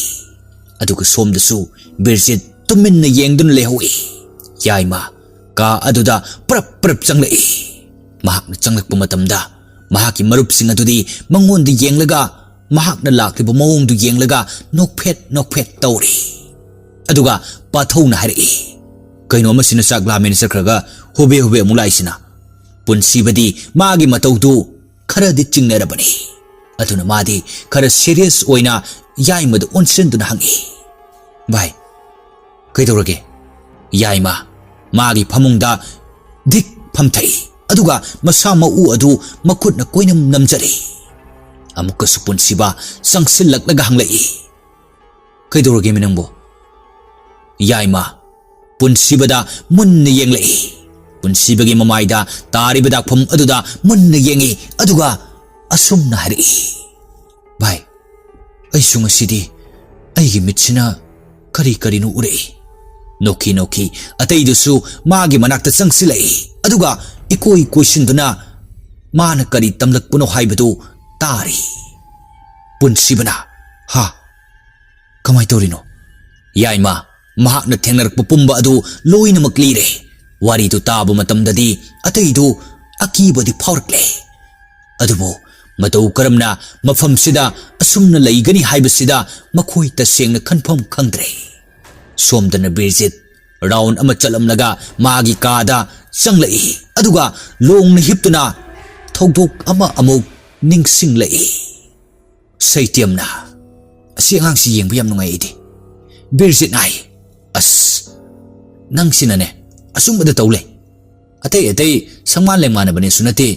ꯑꯗꯨꯒ ꯁꯣꯝꯗꯁꯨ ꯕꯤꯔꯖꯤꯠ ꯇꯨꯃꯤꯟꯅ ꯌꯦꯡꯗꯨꯅ ꯂꯩꯍꯧꯏ꯫ ꯌꯥꯏꯃ ꯀꯥ ꯑꯗꯨꯗ ꯄ꯭ꯔꯞ ꯄ꯭ꯔꯞ ꯆꯪꯂꯛꯏ꯫ ꯃꯍꯥꯛꯅ ꯆꯪꯂꯛꯄ ꯃꯇꯝꯗ ꯃꯍꯥꯛꯀꯤ ꯃꯔꯨꯞꯁꯤꯡ ꯑꯗꯨꯗꯤ ꯃꯉꯣꯟꯗ ꯌꯦꯡꯂꯒ, ꯃꯍꯥꯛꯅ ꯂꯥꯛꯂꯤꯕ ꯃꯑꯣꯡꯗꯨ ꯌꯦꯡꯂꯒ ꯅꯣꯛꯐꯦꯠ ꯅꯣꯛꯐꯦꯠ ꯇꯧꯔꯤ꯫ ꯑꯗꯨꯒ ꯄꯥꯊꯧꯅ ꯍꯥꯏꯔꯛꯏ, "ꯀꯩꯅꯣ, ꯑꯃꯁꯤꯅ ꯆꯥꯛ ꯂꯥꯝꯃꯦꯅ ꯆꯠꯈ꯭ꯔꯒ ꯍꯣꯕꯦ ꯍꯣꯕꯦ ꯑꯃꯨꯛ ꯂꯥꯛꯏꯁꯤꯅ?" ꯄꯨꯟꯁꯤꯕꯗꯤ ꯃꯥꯒꯤ ꯃꯇꯧꯗꯨ ꯈꯔꯗꯤ ꯆꯤꯡꯅꯔꯕꯅꯤ꯫ ꯑꯗꯨꯅ ꯃꯥꯗꯤ ꯈꯔ serious ꯑꯣꯏꯅ ꯌꯥꯏꯃꯗ ꯑꯣꯟꯁꯤꯟꯗꯨꯅ ꯍꯪꯏ, "ꯚꯥꯏ, ꯀꯩꯗꯧꯔꯒꯦ?" ꯌꯥꯏꯃ ꯃꯥꯒꯤ ꯐꯃꯨꯡꯗ ꯗꯤꯛ ꯐꯝꯊꯩ, ꯑꯗꯨꯒ ꯃꯁꯥ ꯃꯎ ꯑꯗꯨ ꯃꯈꯨꯠꯅ ꯀꯣꯏꯅꯝ ꯅꯝꯖꯔꯤ꯫ ꯑꯃꯨꯛꯀꯁꯨ ꯄꯨꯟꯁꯤꯕ ꯆꯪꯁꯤꯜꯂꯛꯂꯒ ꯍꯪꯂꯛꯏ, "ꯀꯩꯗꯧꯔꯒꯦꯃꯤ ꯅꯪꯕꯨ?" ꯌꯥꯏꯃ ꯄꯨꯟꯁꯤꯕꯗ ꯃꯨꯟꯅ ꯌꯦꯡꯂꯛꯏ꯫ ꯄꯨꯟꯁꯤꯕꯒꯤ ꯃꯃꯥꯏꯗ ꯇꯥꯔꯤꯕ ꯗꯥꯛꯐꯝ ꯑꯗꯨꯗ ꯃꯨꯟꯅ ꯌꯦꯡꯏ, ꯑꯗꯨꯒ ꯑꯁꯨꯝꯅ ꯍꯥꯏꯔꯛꯏ, "ꯚꯥꯏ, ꯑꯩꯁꯨ ꯉꯁꯤꯗꯤ ꯑꯩꯒꯤ ꯃꯤꯠꯁꯤꯅ ꯀꯔꯤ ꯀꯔꯤꯅꯣ ꯎꯔꯛꯏ꯫" ꯅꯣꯛꯈꯤ ꯅꯣꯛꯈꯤ ꯑꯇꯩꯗꯨꯁꯨ ꯃꯥꯒꯤ ꯃꯅꯥꯛꯇ ꯆꯪꯁꯤꯜꯂꯛꯏ, ꯑꯗꯨꯒ ꯏꯀꯣꯏ ꯀꯣꯏꯁꯤꯟꯗꯨꯅ ꯃꯥꯅ ꯀꯔꯤ ꯇꯝꯂꯛꯄꯅꯣ ꯍꯥꯏꯕꯗꯨ ꯇꯥꯔꯤ꯫ ꯄꯨꯟꯁꯤꯕꯅ, "ꯍꯥ? ꯀꯃꯥꯏ ꯇꯧꯔꯤꯅꯣ?" ꯌꯥꯏꯃ ꯃꯍꯥꯛꯅ ꯊꯦꯡꯅꯔꯛꯄ ꯄꯨꯝꯕ ꯑꯗꯨ ꯂꯣꯏꯅꯃꯛ ꯂꯤꯔꯦ꯫ ꯋꯥꯔꯤꯗꯨ ꯇꯥꯕ ꯃꯇꯝꯗꯗꯤ ꯑꯇꯩꯗꯨ ꯑꯀꯤꯕꯗꯤ ꯐꯥꯎꯔꯛꯂꯦ꯫ ꯑꯗꯨꯕꯨ ꯃꯇꯧ ꯀꯔꯝꯅ ꯃꯐꯝꯁꯤꯗ ꯑꯁꯨꯝꯅ ꯂꯩꯒꯅꯤ ꯍꯥꯏꯕꯁꯤꯗ ꯃꯈꯣꯏ ꯇꯁꯦꯡꯅ ꯈꯟꯐꯝ ꯈꯪꯗ꯭ꯔꯦ꯫ ꯁꯣꯝꯗꯅ ꯕꯤꯔꯖꯤꯠ round ꯑꯃ ꯆꯠꯂꯝꯂꯒ ꯃꯥꯒꯤ ꯀꯥꯗ ꯆꯪꯂꯛꯏ, ꯑꯗꯨꯒ ꯂꯣꯡꯅ ꯍꯤꯞꯇꯨꯅ ꯊꯧꯗꯣꯛ ꯑꯃ ꯑꯃꯨꯛ ꯅꯤꯡꯁꯤꯡꯂꯛꯏ꯫ ꯁꯩꯇꯦꯝꯅ, "ꯑꯁꯤ ꯑꯉꯥꯡꯁꯤ ꯌꯦꯡꯕ ꯌꯥꯝ ꯅꯨꯡꯉꯥꯏ ꯑꯩꯗꯤ꯫" ꯕꯤꯔꯖꯤꯠꯅ ꯍꯥꯏ, "ꯑꯁ, ꯅꯪꯁꯤꯅꯅꯦ ꯑꯁꯨꯝꯕꯗ ꯇꯧ ꯂꯩ꯫ ꯑꯇꯩ ꯑꯇꯩ ꯁꯪꯃꯥꯟ ꯂꯦꯡꯃꯥꯟꯅꯕꯅꯦꯁꯨ ꯅꯠꯇꯦ,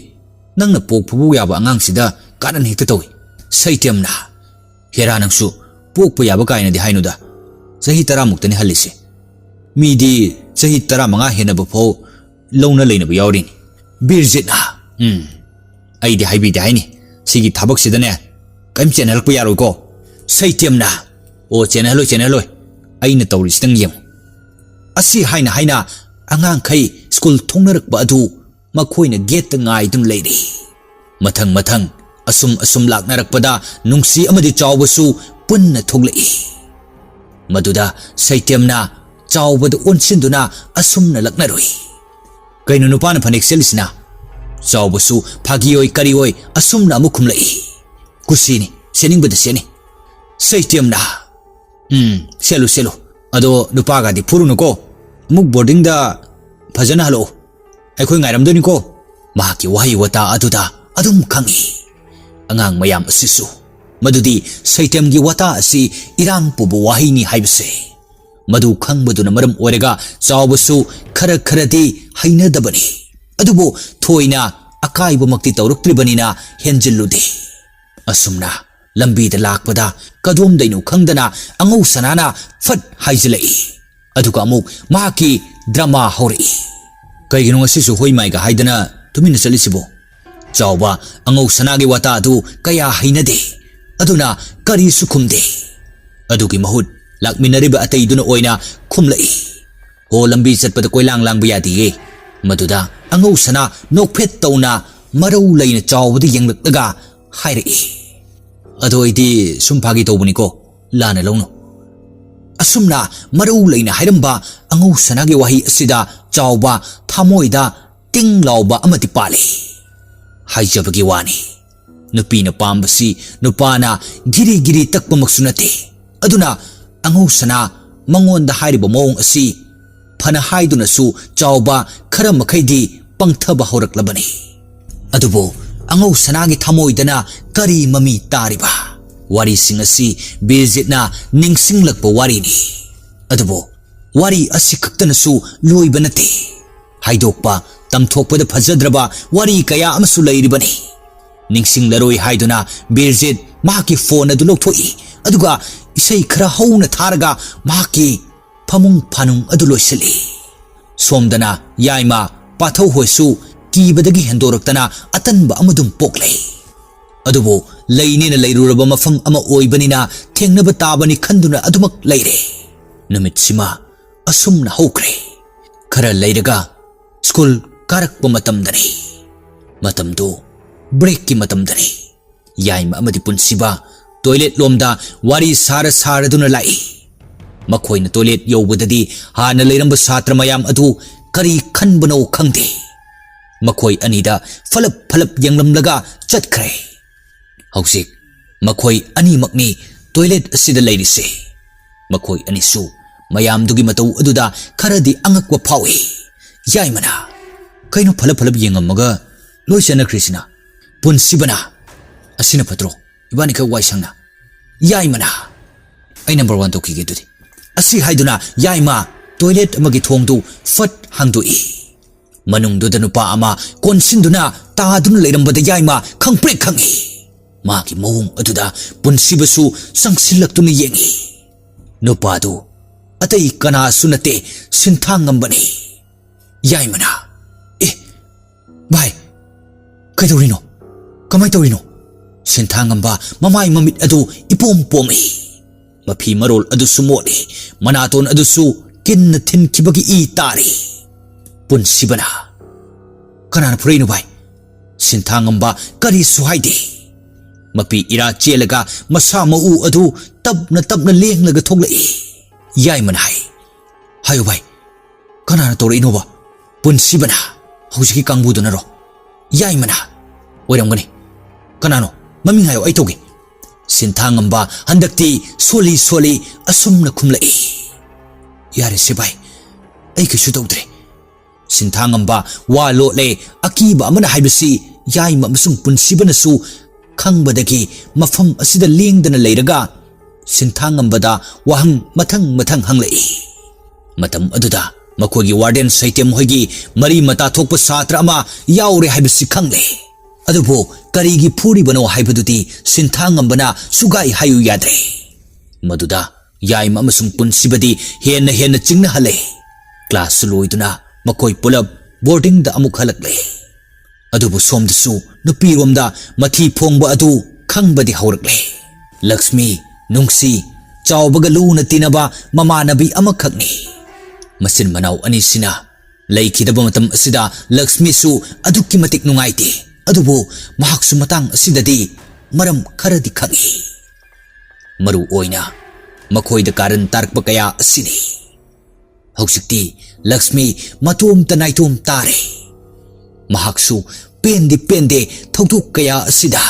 ꯅꯪꯅ ꯄꯣꯛ ꯐꯨꯕꯨ ꯌꯥꯕ ꯑꯉꯥꯡꯁꯤꯗ ꯀꯥꯔꯟ ꯍꯦꯛꯇ ꯇꯧꯏ꯫" ꯁꯩꯇꯦꯝꯅ, "ꯍꯦꯔꯥ ꯅꯪꯁꯨ, ꯄꯣꯛꯄ ꯌꯥꯕ ꯀꯥꯏꯅꯗꯤ ꯍꯥꯏꯅꯨꯗ, ꯆꯍꯤ ꯇꯔꯥꯃꯨꯛꯇꯅꯤ ꯍꯜꯂꯤꯁꯦ꯫ ꯃꯤꯗꯤ ꯆꯍꯤ ꯇꯔꯥꯃꯉꯥ ꯍꯦꯟꯅꯕ ꯐꯥꯎ ꯂꯧꯅ ꯂꯩꯅꯕ ꯌꯥꯎꯔꯤꯅꯤ꯫ ꯕꯤꯔꯖꯤꯠꯅ, "ꯎꯝ, ꯑꯩꯗꯤ ꯍꯥꯏꯕꯤꯗꯦ ꯍꯥꯏꯅꯤ꯫ ꯁꯤꯒꯤ ꯊꯕꯛꯁꯤꯗꯅꯦ ꯀꯔꯤꯝ ꯆꯦꯟꯅꯔꯛꯄ ꯌꯥꯔꯣꯏꯀꯣ꯫" ꯁꯩꯇꯦꯝꯅ, "ꯑꯣ, ꯆꯦꯟꯅꯍꯜꯂꯣꯏ, ꯆꯦꯟꯅꯍꯜꯂꯣꯏ꯫ ꯑꯩꯅ ꯇꯧꯔꯤꯁꯤꯗꯪ ꯌꯦꯡꯉꯨ꯫" ꯑꯁꯤ ꯍꯥꯏꯅ ꯍꯥꯏꯅ ꯑꯉꯥꯡꯈꯩ ꯁ꯭ꯀꯨꯜ ꯊꯣꯛꯅꯔꯛꯄ ꯑꯗꯨ ꯃꯈꯣꯏꯅ ꯒꯦꯠꯇ ꯉꯥꯏꯗꯨꯅ ꯂꯩꯔꯤ꯫ ꯃꯊꯪ ꯃꯊꯪ ꯑꯁꯨꯝ ꯑꯁꯨꯝ ꯂꯥꯛꯅꯔꯛꯄꯗ ꯅꯨꯡꯁꯤ ꯑꯃꯗꯤ ꯆꯥꯎꯕꯁꯨ ꯄꯨꯟꯅ ꯊꯣꯛꯂꯛꯏ꯫ ꯃꯗꯨꯗ ꯁꯩꯇꯦꯝꯅ ꯆꯥꯎꯕꯗ ꯑꯣꯟꯁꯤꯟꯗꯨꯅ ꯑꯁꯨꯝꯅ ꯂꯛꯅꯔꯨꯏ꯫ "ꯀꯩꯅꯣ ꯅꯨꯄꯥꯅ ꯐꯅꯦꯛ ꯁꯦꯠꯂꯤꯁꯤꯅ?" ꯆꯥꯎꯕꯁꯨ ꯐꯥꯒꯤ ꯑꯣꯏ ꯀꯔꯤ ꯑꯣꯏ ꯑꯁꯨꯝꯅ ꯑꯃꯨꯛ ꯈꯨꯝꯂꯛꯏ꯫ "ꯀꯨꯁꯤꯅꯤ, ꯁꯦꯠꯅꯤꯡꯕꯗ ꯁꯦꯠꯅꯤ꯫" ꯁꯩꯇꯦꯝꯅ, "ꯎꯝ, ꯁꯦꯠꯂꯨ, ꯁꯦꯠꯂꯨ꯫ ꯑꯗꯣ ꯅꯨꯄꯥꯒꯗꯤ ꯐꯨꯔꯨꯅꯨꯀꯣ꯫ ꯑꯃꯨꯛ ꯕꯣꯔꯗꯤꯡꯗ ꯐꯖꯅ ꯍꯜꯂꯛꯎ꯫ ꯑꯩꯈꯣꯏ ꯉꯥꯏꯔꯝꯗꯣꯏꯅꯤꯀꯣ꯫" ꯃꯍꯥꯛꯀꯤ ꯋꯥꯍꯩ ꯋꯥꯇꯥ ꯑꯗꯨꯗ ꯑꯗꯨꯝ ꯈꯪꯏ ꯑꯉꯥꯡ ꯃꯌꯥꯝ ꯑꯁꯤꯁꯨ ꯃꯗꯨꯗꯤ ꯁꯩꯇꯦꯝꯒꯤ ꯋꯥꯇꯥ ꯑꯁꯤ ꯏꯔꯥꯡ ꯄꯨꯕ ꯋꯥꯍꯩꯅꯤ ꯍꯥꯏꯕꯁꯦ꯫ ꯃꯗꯨ ꯈꯪꯕꯗꯨꯅ ꯃꯔꯝ ꯑꯣꯏꯔꯒ ꯆꯥꯎꯕꯁꯨ ꯈꯔ ꯈꯔꯗꯤ ꯍꯩꯅꯗꯕꯅꯤ꯫ ꯑꯗꯨꯕꯨ ꯊꯣꯏꯅ ꯑꯀꯥꯏꯕꯃꯛꯇꯤ ꯇꯧꯔꯛꯇ꯭ꯔꯤꯕꯅꯤꯅ ꯍꯦꯟꯖꯤꯜꯂꯨꯗꯦ꯫ ꯑꯁꯨꯝꯅ ꯂꯝꯕꯤꯗ ꯂꯥꯛꯄꯗ ꯀꯗꯣꯝꯗꯩꯅꯣ ꯈꯪꯗꯅ ꯑꯉꯧ ꯁꯅꯥꯅ ꯐꯠ ꯍꯥꯏꯖꯤꯜꯂꯛꯏ꯫ ꯑꯗꯨꯒ ꯑꯃꯨꯛ ꯃꯍꯥꯛꯀꯤ ꯗ꯭ꯔꯃꯥ ꯍꯧꯔꯛꯏ꯫ "ꯀꯩꯒꯤꯅꯣ ꯉꯁꯤꯁꯨ ꯍꯣꯏ ꯃꯥꯏꯒ ꯍꯥꯏꯗꯅ ꯇꯨꯃꯤꯟꯅ ꯆꯠꯂꯤꯁꯤꯕꯣ?" ꯆꯥꯎꯕ ꯑꯉꯧ ꯁꯅꯥꯒꯤ ꯋꯥꯇꯥ ꯑꯗꯨ ꯀꯌꯥ ꯍꯩꯅꯗꯦ꯫ ꯑꯗꯨꯅ ꯀꯔꯤꯁꯨ ꯈꯨꯝꯗꯦ꯫ ꯑꯗꯨꯒꯤ ꯃꯍꯨꯠ ꯂꯥꯛꯃꯤꯟꯅꯔꯤꯕ ꯑꯇꯩꯗꯨꯅ ꯑꯣꯏꯅ ꯈꯨꯝꯂꯛꯏ꯫ "ꯍꯣ, ꯂꯝꯕꯤ ꯆꯠꯄꯗ ꯀꯣꯏꯂꯥꯡ ꯂꯥꯡꯕ ꯌꯥꯗꯦꯌꯦ꯫" ꯃꯗꯨꯗ ꯑꯉꯧ ꯁꯅꯥ ꯅꯣꯛꯐꯦꯠ ꯇꯧꯅ ꯃꯔꯧ ꯂꯩꯅ ꯆꯥꯎꯕꯗ ꯌꯦꯡꯂꯛꯂꯒ ꯍꯥꯏꯔꯛꯏ, "ꯑꯗꯣ ꯑꯩꯗꯤ ꯁꯨꯝ ꯐꯥꯒꯤ ꯇꯧꯕꯅꯤꯀꯣ, ꯂꯥꯟꯅ ꯂꯧꯅꯨ꯫" ꯑꯁꯨꯝꯅ ꯃꯔꯧ ꯂꯩꯅ ꯍꯥꯏꯔꯝꯕ ꯑꯉꯧ ꯁꯅꯥꯒꯤ ꯋꯥꯍꯩ ꯑꯁꯤꯗ ꯆꯥꯎꯕ ꯊꯃꯣꯏꯗ ꯇꯤꯡ ꯂꯥꯎꯕ ꯑꯃꯗꯤ ꯄꯥꯜꯂꯤ꯫ ꯍꯥꯏꯖꯕꯒꯤ ꯋꯥꯅꯤ, ꯅꯨꯄꯤꯅ ꯄꯥꯝꯕꯁꯤ ꯅꯨꯄꯥꯅ ꯒꯤꯔꯤ ꯒꯤꯔꯤ ꯇꯛꯄꯃꯛꯁꯨ ꯅꯠꯇꯦ꯫ ꯑꯗꯨꯅ ꯑꯉꯧ ꯁꯅꯥ ꯃꯉꯣꯟꯗ ꯍꯥꯏꯔꯤꯕ ꯃꯑꯣꯡ ꯑꯁꯤ ꯐꯅ ꯍꯥꯏꯗꯨꯅꯁꯨ ꯆꯥꯎꯕ ꯈꯔ ꯃꯈꯩꯗꯤ ꯄꯪꯊꯕ ꯍꯧꯔꯛꯂꯕꯅꯤ꯫ ꯑꯗꯨꯕꯨ ꯑꯉꯧ ꯁꯅꯥꯒꯤ ꯊꯃꯣꯏꯗꯅ ꯀꯔꯤ ꯃꯃꯤ ꯇꯥꯔꯤꯕ? ꯋꯥꯔꯤꯁꯤꯡ ꯑꯁꯤ ꯕꯤꯔꯖꯤꯠꯅ ꯅꯤꯡꯁꯤꯡꯂꯛꯄ ꯋꯥꯔꯤꯅꯤ꯫ ꯑꯗꯨꯕꯨ ꯋꯥꯔꯤ ꯑꯁꯤꯈꯛꯇꯅꯁꯨ ꯂꯣꯏꯕ ꯅꯠꯇꯦ꯫ ꯍꯥꯏꯗꯣꯛꯄ, ꯇꯝꯊꯣꯛꯄꯗ ꯐꯖꯗ꯭ꯔꯕ ꯋꯥꯔꯤ ꯀꯌꯥ ꯑꯃꯁꯨ ꯂꯩꯔꯤꯕꯅꯤ꯫ ꯅꯤꯡꯁꯤꯡꯂꯔꯣꯏ ꯍꯥꯏꯗꯨꯅ ꯕꯤꯔꯖꯤꯠ ꯃꯍꯥꯛꯀꯤ ꯐꯣꯟ ꯑꯗꯨ ꯂꯧꯊꯣꯛꯏ, ꯑꯗꯨꯒ ꯏꯁꯩ ꯈꯔ ꯍꯧꯅ ꯊꯥꯔꯒ ꯃꯍꯥꯛꯀꯤ ꯐꯃꯨꯡ ꯐꯥꯅꯨꯡ ꯑꯗꯨ ꯂꯣꯏꯁꯤꯜꯂꯤ꯫ ꯁꯣꯝꯗꯅ ꯌꯥꯏꯃ ꯄꯥꯊꯧ ꯍꯣꯏꯁꯨ ꯀꯤꯕꯗꯒꯤ ꯍꯦꯟꯗꯣꯔꯛꯇꯅ ꯑꯇꯟꯕ ꯑꯃꯗꯨꯝ ꯄꯣꯛꯂꯦ꯫ ꯑꯗꯨꯕꯨ ꯂꯩꯅꯦꯅ ꯂꯩꯔꯨꯔꯕ ꯃꯐꯝ ꯑꯃ ꯑꯣꯏꯕꯅꯤꯅ ꯊꯦꯡꯅꯕ ꯇꯥꯕꯅꯤ ꯈꯟꯗꯨꯅ ꯑꯗꯨꯃꯛ ꯂꯩꯔꯦ꯫ ꯅꯨꯃꯤꯠꯁꯤꯃ ꯑꯁꯨꯝꯅ ꯍꯧꯈ꯭ꯔꯦ꯫ ꯈꯔ ꯂꯩꯔꯒ ꯁ꯭ꯀꯨꯜ ꯀꯥꯔꯛꯄ ꯃꯇꯝꯗꯅꯤ꯫ ꯃꯇꯝꯗꯨ ꯕ꯭ꯔꯦꯛꯀꯤ ꯃꯇꯝꯗꯅꯤ꯫ ꯌꯥꯏꯃ ꯑꯃꯗꯤ ꯄꯨꯟꯁꯤꯕ ꯇꯣꯏꯂꯦꯠ ꯂꯣꯝꯗ ꯋꯥꯔꯤ ꯁꯥꯔ ꯁꯥꯔꯗꯨꯅ ꯂꯥꯛꯏ꯫ ꯃꯈꯣꯏꯅ ꯇꯣꯏꯂꯦꯠ ꯌꯧꯕꯗꯗꯤ ꯍꯥꯟꯅ ꯂꯩꯔꯝꯕ ꯁꯥꯇ꯭ꯔ ꯃꯌꯥꯝ ꯑꯗꯨ ꯀꯔꯤ ꯈꯟꯕꯅꯣ ꯈꯪꯗꯦ꯫ ꯃꯈꯣꯏ ꯑꯅꯤꯗ ꯐꯂꯞ ꯐꯂꯞ ꯌꯦꯡꯂꯝꯂꯒ ꯆꯠꯈ꯭ꯔꯦ꯫ ꯍꯧꯖꯤꯛ ꯃꯈꯣꯏ ꯑꯅꯤꯃꯛꯅꯤ ꯇꯣꯏꯂꯦꯠ ꯑꯁꯤꯗ ꯂꯩꯔꯤꯁꯦ꯫ ꯃꯈꯣꯏ ꯑꯅꯤꯁꯨ ꯃꯌꯥꯝꯗꯨꯒꯤ ꯃꯇꯧ ꯑꯗꯨꯗ ꯈꯔꯗꯤ ꯑꯉꯛꯄ ꯐꯥꯎꯏ꯫ ꯌꯥꯏꯃꯅ, "ꯀꯩꯅꯣ ꯐꯂꯞ ꯐꯂꯞ ꯌꯦꯡꯉꯝꯃꯒ ꯂꯣꯏ ꯆꯠꯅꯈ꯭ꯔꯤꯁꯤꯅ?" ꯄꯨꯟꯁꯤꯕꯅ, "ꯑꯁꯤꯅ ꯐꯠꯇ꯭ꯔꯣ? ꯏꯕꯥꯅꯤ ꯈꯛ ꯋꯥꯏ ꯁꯪꯅ?" ꯌꯥꯏꯃꯅ, "ꯑꯩ ꯅꯝꯕꯔ ꯋꯥꯟ ꯇꯧꯈꯤꯒꯦ ꯑꯗꯨꯗꯤ꯫" ꯑꯁꯤ ꯍꯥꯏꯗꯨꯅ ꯌꯥꯏꯃ ꯇꯣꯏꯂꯦꯠ ꯑꯃꯒꯤ ꯊꯣꯡꯗꯨ ꯐꯠ ꯍꯥꯡꯗꯣꯛꯏ꯫ ꯃꯅꯨꯡꯗꯨꯗ ꯅꯨꯄꯥ ꯑꯃ ꯀꯣꯟꯁꯤꯟꯗꯨꯅ ꯇꯥꯗꯨꯅ ꯂꯩꯔꯝꯕꯗ ꯌꯥꯏꯃ ꯈꯪꯄ꯭ꯔꯦꯛ ꯈꯪꯏ꯫ ꯃꯥꯒꯤ ꯃꯑꯣꯡ ꯑꯗꯨꯗ ꯄꯨꯟꯁꯤꯕꯁꯨ ꯆꯪꯁꯤꯜꯂꯛꯇꯨꯅ ꯌꯦꯡꯏ꯫ ꯅꯨꯄꯥꯗꯨ ꯑꯇꯩ ꯀꯅꯥꯁꯨ ꯅꯠꯇꯦ, ꯁꯤꯟꯊꯥꯉꯝꯕꯅꯤ꯫ ꯌꯥꯏꯃꯅ, "ꯑꯦ, ꯚꯥꯏ, ꯀꯩꯗꯧꯔꯤꯅꯣ? ꯀꯃꯥꯏ ꯇꯧꯔꯤꯅꯣ?" ꯁꯤꯟꯊꯥꯉꯝꯕ ꯃꯃꯥꯏ ꯃꯃꯤꯠ ꯑꯗꯨ ꯏꯄꯣꯝ ꯄꯣꯝꯃꯤ꯫ ꯃꯐꯤ ꯃꯔꯣꯜ ꯑꯗꯨꯁꯨ ꯃꯣꯠꯂꯤ, ꯃꯅꯥꯇꯣꯟ ꯑꯗꯨꯁꯨ ꯀꯤꯟꯅ ꯊꯤꯟꯈꯤꯕꯒꯤ ꯏ ꯇꯥꯔꯤ꯫ ꯄꯨꯟꯁꯤꯕꯅ, "ꯀꯅꯥꯅ ꯐꯨꯔꯛꯏꯅꯣ ꯚꯥꯏ?" ꯁꯤꯟꯊꯥꯉꯝꯕ ꯀꯔꯤꯁꯨ ꯍꯥꯏꯗꯦ꯫ ꯃꯄꯤ ꯏꯔꯥ ꯆꯦꯜꯂꯒ ꯃꯁꯥ ꯃꯎ ꯑꯗꯨ ꯇꯞꯅ ꯇꯞꯅ ꯂꯦꯡꯂꯒ ꯊꯣꯛꯂꯛꯏ꯫ ꯌꯥꯏꯃꯅ ꯍꯥꯏ, "ꯍꯥꯏꯌꯨ ꯚꯥꯏ, ꯀꯅꯥꯅ ꯇꯧꯔꯛꯏꯅꯣꯕ?" ꯄꯨꯟꯁꯤꯕꯅ, "ꯍꯧꯖꯤꯛꯀꯤ ꯀꯥꯡꯕꯨꯗꯨꯅꯔꯣ?" ꯌꯥꯏꯃꯅ, "ꯑꯣꯏꯔꯝꯒꯅꯤ꯫ ꯀꯅꯥꯅꯣ? ꯃꯃꯤꯡ ꯍꯥꯏꯌꯣ, ꯑꯩ ꯇꯧꯒꯦ꯫" ꯁꯤꯟꯊꯥꯉꯝꯕ ꯍꯟꯗꯛꯇꯤ ꯁꯣꯜꯂꯤ ꯁꯣꯜꯂꯤ ꯑꯁꯨꯝꯅ ꯈꯨꯝꯂꯛꯏ꯫ "ꯌꯥꯔꯦꯁꯦ ꯚꯥꯏ, ꯑꯩ ꯀꯩꯁꯨ ꯇꯧꯗ꯭ꯔꯦ꯫" ꯁꯤꯟꯊꯥꯉꯝꯕ ꯋꯥ ꯂꯣꯠꯂꯦ꯫ ꯑꯀꯤꯕ ꯑꯃꯅ ꯍꯥꯏꯕꯁꯤ ꯌꯥꯏꯃ ꯑꯃꯁꯨꯡ ꯄꯨꯟꯁꯤꯕꯅꯁꯨ ꯈꯪꯕꯗꯒꯤ ꯃꯐꯝ ꯑꯁꯤꯗ ꯂꯦꯡꯗꯅ ꯂꯩꯔꯒ ꯁꯤꯟꯊꯥꯉꯝꯕꯗ ꯋꯥꯍꯪ ꯃꯊꯪ ꯃꯊꯪ ꯍꯪꯂꯛꯏ꯫ ꯃꯇꯝ ꯑꯗꯨꯗ ꯃꯈꯣꯏꯒꯤ ꯋꯥꯔꯗꯦꯟ ꯁꯩꯇꯦꯝ ꯍꯣꯏꯒꯤ ꯃꯔꯤ ꯃꯇꯥ ꯊꯣꯛꯄ ꯁꯥꯇ꯭ꯔ ꯑꯃ ꯌꯥꯎꯔꯦ ꯍꯥꯏꯕꯁꯤ ꯈꯪꯂꯦ꯫ ꯑꯗꯨꯕꯨ ꯀꯔꯤꯒꯤ ꯐꯨꯔꯤꯕꯅꯣ ꯍꯥꯏꯕꯗꯨꯗꯤ ꯁꯤꯟꯊꯥꯉꯝꯕꯅ ꯁꯨꯒꯥꯏ ꯍꯥꯏꯌꯨ ꯌꯥꯗ꯭ꯔꯦ꯫ ꯃꯗꯨꯗ ꯌꯥꯏꯃ ꯑꯃꯁꯨꯡ ꯄꯨꯟꯁꯤꯕꯗꯤ ꯍꯦꯟꯅ ꯍꯦꯟꯅ ꯆꯤꯡꯅꯍꯜꯂꯦ꯫ ꯀ꯭ꯂꯥꯁꯁꯨ ꯂꯣꯏꯗꯨꯅ ꯃꯈꯣꯏ ꯄꯨꯂꯞ ꯕꯣꯔꯗꯤꯡꯗ ꯑꯃꯨꯛ ꯍꯜꯂꯛꯂꯦ꯫ ꯑꯗꯨꯕꯨ ꯁꯣꯝꯗꯁꯨ ꯅꯨꯄꯤꯔꯣꯝꯗ ꯃꯊꯤ ꯐꯣꯡꯕ ꯑꯗꯨ ꯈꯪꯕꯗꯤ ꯍꯧꯔꯛꯂꯦ꯫ ꯂꯛꯁꯃꯤ, ꯅꯨꯡꯁꯤ, ꯆꯥꯎꯕꯒ ꯂꯨꯅ ꯇꯤꯟꯅꯕ ꯃꯃꯥꯟꯅꯕꯤ ꯑꯃꯈꯛꯅꯤ꯫ ꯃꯆꯤꯟ ꯃꯅꯥꯎ ꯑꯅꯤꯁꯤꯅ ꯂꯩꯈꯤꯗꯕ ꯃꯇꯝ ꯑꯁꯤꯗ ꯂꯛꯁꯃꯤꯁꯨ ꯑꯗꯨꯛꯀꯤ ꯃꯇꯤꯛ ꯅꯨꯡꯉꯥꯏꯇꯦ꯫ ꯑꯗꯨꯕꯨ ꯃꯍꯥꯛꯁꯨ ꯃꯇꯥꯡ ꯑꯁꯤꯗꯗꯤ ꯃꯔꯝ ꯈꯔꯗꯤ ꯈꯪꯏ꯫ ꯃꯔꯨ ꯑꯣꯏꯅ ꯃꯈꯣꯏꯗ ꯀꯥꯔꯟ ꯇꯥꯔꯛꯄ ꯀꯌꯥ ꯑꯁꯤꯅꯤ꯫ ꯍꯧꯖꯤꯛꯇꯤ ꯂꯛꯁꯃꯤ ꯃꯇꯣꯝꯇ ꯅꯥꯏꯇꯣꯝ ꯇꯥꯔꯦ꯫ ꯃꯍꯥꯛꯁꯨ ꯄꯦꯟꯗꯤ ꯄꯦꯟꯗꯦ ꯊꯧꯗꯣꯛ ꯀꯌꯥ ꯑꯁꯤꯗ꯫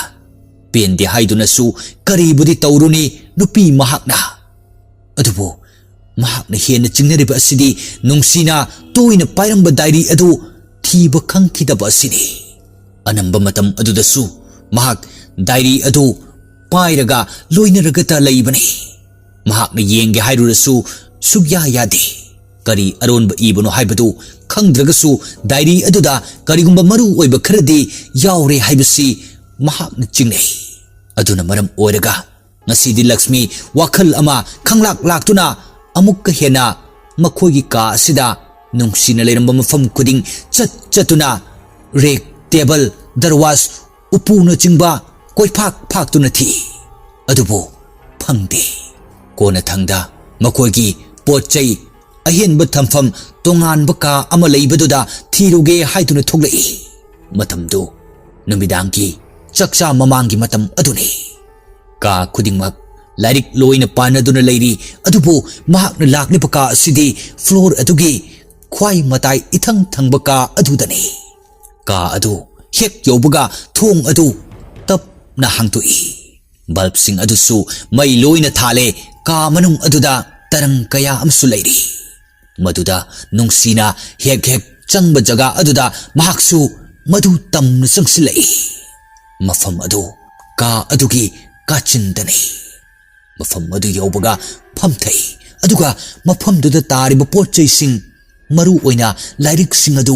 ꯄꯦꯟꯗꯦ ꯍꯥꯏꯗꯨꯅꯁꯨ ꯀꯔꯤꯕꯨꯗꯤ ꯇꯧꯔꯨꯅꯤ ꯅꯨꯄꯤ ꯃꯍꯥꯛꯅ꯫ ꯑꯗꯨꯕꯨ ꯃꯍꯥꯛꯅ ꯍꯦꯟꯅ ꯆꯤꯡꯅꯔꯤꯕ ꯑꯁꯤꯗꯤ ꯅꯨꯡꯁꯤꯅ ꯇꯣꯏꯅ ꯄꯥꯏꯔꯝꯕ ꯗꯥꯏꯔꯤ ꯑꯗꯨ ꯊꯤꯕ ꯈꯪꯈꯤꯗꯕ ꯑꯁꯤꯅꯤ꯫ ꯑꯅꯝꯕ ꯃꯇꯝ ꯑꯗꯨꯗꯁꯨ ꯃꯍꯥꯛ ꯗꯥꯏꯔꯤ ꯑꯗꯨ ꯄꯥꯏꯔꯒ ꯂꯣꯏꯅꯔꯒꯇ ꯂꯩꯕꯅꯤ꯫ ꯃꯍꯥꯛꯅ ꯌꯦꯡꯒꯦ ꯍꯥꯏꯔꯨꯔꯁꯨ ꯁꯨꯛꯌꯥ ꯌꯥꯗꯦ꯫ ꯀꯔꯤ ꯑꯔꯣꯟꯕ ꯏꯕꯅꯣ ꯍꯥꯏꯕꯗꯨ ꯈꯪꯗ꯭ꯔꯒꯁꯨ ꯗꯥꯏꯔꯤ ꯑꯗꯨꯗ ꯀꯔꯤꯒꯨꯝꯕ ꯃꯔꯨ ꯑꯣꯏꯕ ꯈꯔꯗꯤ ꯌꯥꯎꯔꯦ ꯍꯥꯏꯕꯁꯤ ꯃꯍꯥꯛꯅ ꯆꯤꯡꯅꯩ꯫ ꯑꯗꯨꯅ ꯃꯔꯝ ꯑꯣꯏꯔꯒ ꯉꯁꯤꯗꯤ ꯂꯛꯁꯃꯤ ꯋꯥꯈꯜ ꯑꯃ ꯈꯪꯂꯥꯛ ꯂꯥꯛꯇꯨꯅ ꯑꯃꯨꯛꯀ ꯍꯦꯟꯅ ꯃꯈꯣꯏꯒꯤ ꯀꯥ ꯑꯁꯤꯗ ꯅꯨꯡꯁꯤꯅ ꯂꯩꯔꯝꯕ ꯃꯐꯝ ꯈꯨꯗꯤꯡ ꯆꯠ ꯆꯠꯇꯨꯅ ꯔꯦꯛ, ꯇꯦꯕꯜ, ꯗꯔꯋꯥꯖ, ꯎꯄꯨꯅꯆꯤꯡꯕ ꯀꯣꯏꯐꯥꯛ ꯐꯥꯛꯇꯨꯅ ꯊꯤ꯫ ꯑꯗꯨꯕꯨ ꯐꯪꯗꯦ꯫ ꯀꯣꯟꯅꯊꯪꯗ ꯃꯈꯣꯏꯒꯤ ꯄꯣꯠ ꯆꯩ ꯑꯍꯦꯟꯕ ꯊꯝꯐꯝ ꯇꯣꯉꯥꯟꯕ ꯀꯥ ꯑꯃ ꯂꯩꯕꯗꯨꯗ ꯊꯤꯔꯨꯒꯦ ꯍꯥꯏꯗꯨꯅ ꯊꯣꯛꯂꯛꯏ꯫ ꯃꯇꯝꯗꯨ ꯅꯨꯃꯤꯗꯥꯡꯒꯤ ꯆꯥꯛꯆꯥ ꯃꯃꯥꯡꯒꯤ ꯃꯇꯝ ꯑꯗꯨꯅꯤ꯫ ꯀꯥ ꯈꯨꯗꯤꯡꯃꯛ ꯂꯥꯏꯔꯤꯛ ꯂꯣꯏꯅ ꯄꯥꯅꯗꯨꯅ ꯂꯩꯔꯤ, ꯑꯗꯨꯕꯨ ꯃꯍꯥꯛꯅ ꯂꯥꯛꯂꯤꯕ ꯀꯥ ꯑꯁꯤꯗꯤ ꯐ꯭ꯂꯣꯔ ꯑꯗꯨꯒꯤ ꯈ꯭ꯋꯥꯏ ꯃꯇꯥꯏ ꯏꯊꯪ ꯊꯪꯕ ꯀꯥ ꯑꯗꯨꯗꯅꯤ꯫ ꯀꯥ ꯑꯗꯨ ꯍꯦꯛ ꯌꯧꯕꯒ ꯊꯣꯡ ꯑꯗꯨ ꯇꯞꯅ ꯍꯥꯡꯗꯣꯛꯏ꯫ ꯕꯜꯕꯁꯤꯡ ꯑꯗꯨꯁꯨ ꯃꯩ ꯂꯣꯏꯅ ꯊꯥꯜꯂꯦ꯫ ꯀꯥ ꯃꯅꯨꯡ ꯑꯗꯨꯗ ꯇꯔꯪ ꯀꯌꯥ ꯑꯃꯁꯨ ꯂꯩꯔꯤ꯫ ꯃꯗꯨꯗ ꯅꯨꯡꯁꯤꯅ ꯍꯦꯛ ꯍꯦꯛ ꯆꯪꯕ ꯖꯒꯥ ꯑꯗꯨꯗ ꯃꯍꯥꯛꯁꯨ ꯃꯗꯨ ꯇꯝꯅ ꯆꯪꯁꯤꯜꯂꯛꯏ꯫ ꯃꯐꯝ ꯑꯗꯨ ꯀꯥ ꯑꯗꯨꯒꯤ ꯀꯥꯆꯤꯟꯗꯅꯤ꯫ ꯃꯐꯝ ꯑꯗꯨ ꯌꯧꯕꯒ ꯐꯝꯊꯩ, ꯑꯗꯨꯒ ꯃꯐꯝꯗꯨꯗ ꯇꯥꯔꯤꯕ ꯄꯣꯠ ꯆꯩꯁꯤꯡ, ꯃꯔꯨ ꯑꯣꯏꯅ ꯂꯥꯏꯔꯤꯛꯁꯤꯡ ꯑꯗꯨ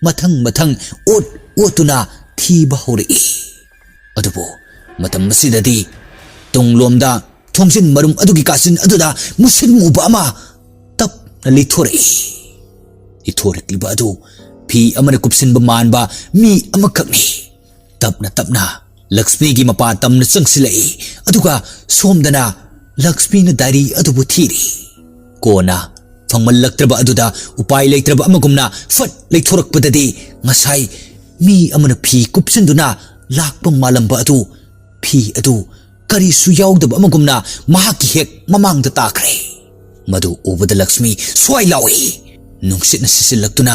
ꯃꯊꯪ ꯃꯊꯪ ꯑꯣꯠ ꯑꯣꯠꯇꯨꯅ ꯊꯤꯕ ꯍꯧꯔꯛꯏ꯫ ꯑꯗꯨꯕꯨ ꯃꯇꯝ ꯑꯁꯤꯗꯗꯤ ꯇꯨꯡꯂꯣꯝꯗ ꯊꯣꯡꯖꯤꯟ ꯃꯔꯨꯝ ꯑꯗꯨꯒꯤ ꯀꯥꯆꯤꯟ ꯑꯗꯨꯗ ꯃꯨꯁꯤꯟ ꯃꯨꯕ ꯑꯃ ꯇꯞꯅ ꯂꯤꯊꯣꯔꯛꯏ꯫ ꯂꯤꯊꯣꯔꯛꯂꯤꯕ ꯑꯗꯨ ꯐꯤ ꯑꯃꯅ ꯀꯨꯞꯁꯤꯟꯕ ꯃꯥꯟꯕ ꯃꯤ ꯑꯃꯈꯛꯅꯤ꯫ ꯇꯞꯅ ꯇꯞꯅ ꯂꯛꯁꯃꯤꯒꯤ ꯃꯄꯥ ꯇꯝꯅ ꯆꯪꯁꯤꯜꯂꯛꯏ, ꯑꯗꯨꯒ ꯁꯣꯝꯗꯅ ꯂꯛꯁꯃꯤꯅ ꯗꯥꯏꯔꯤ ꯑꯗꯨꯕꯨ ꯊꯤꯔꯤ꯫ ꯀꯣꯟꯅ ꯐꯪꯃꯜꯂꯛꯇ꯭ꯔꯕ ꯑꯗꯨꯗ ꯎꯄꯥꯏ ꯂꯩꯇ꯭ꯔꯕ ꯑꯃꯒꯨꯝꯅ ꯐꯠ ꯂꯩꯊꯣꯔꯛꯄꯗꯗꯤ, ꯉꯁꯥꯏ ꯃꯤ ꯑꯃꯅ ꯐꯤ ꯀꯨꯞꯁꯤꯟꯗꯨꯅ ꯂꯥꯛꯄ ꯃꯥꯜꯂꯝꯕ ꯑꯗꯨ, ꯐꯤ ꯑꯗꯨ ꯀꯔꯤꯁꯨ ꯌꯥꯎꯗꯕ ꯑꯃꯒꯨꯝꯅ ꯃꯍꯥꯛꯀꯤ ꯍꯦꯛ ꯃꯃꯥꯡꯗ ꯇꯥꯈ꯭ꯔꯦ꯫ ꯃꯗꯨ ꯎꯕꯗ ꯂꯛꯁꯃꯤ ꯁ꯭ꯋꯥꯏ ꯂꯥꯎꯏ꯫ ꯅꯨꯡꯁꯤꯠꯅ ꯁꯤꯠꯆꯤꯜꯂꯛꯇꯨꯅ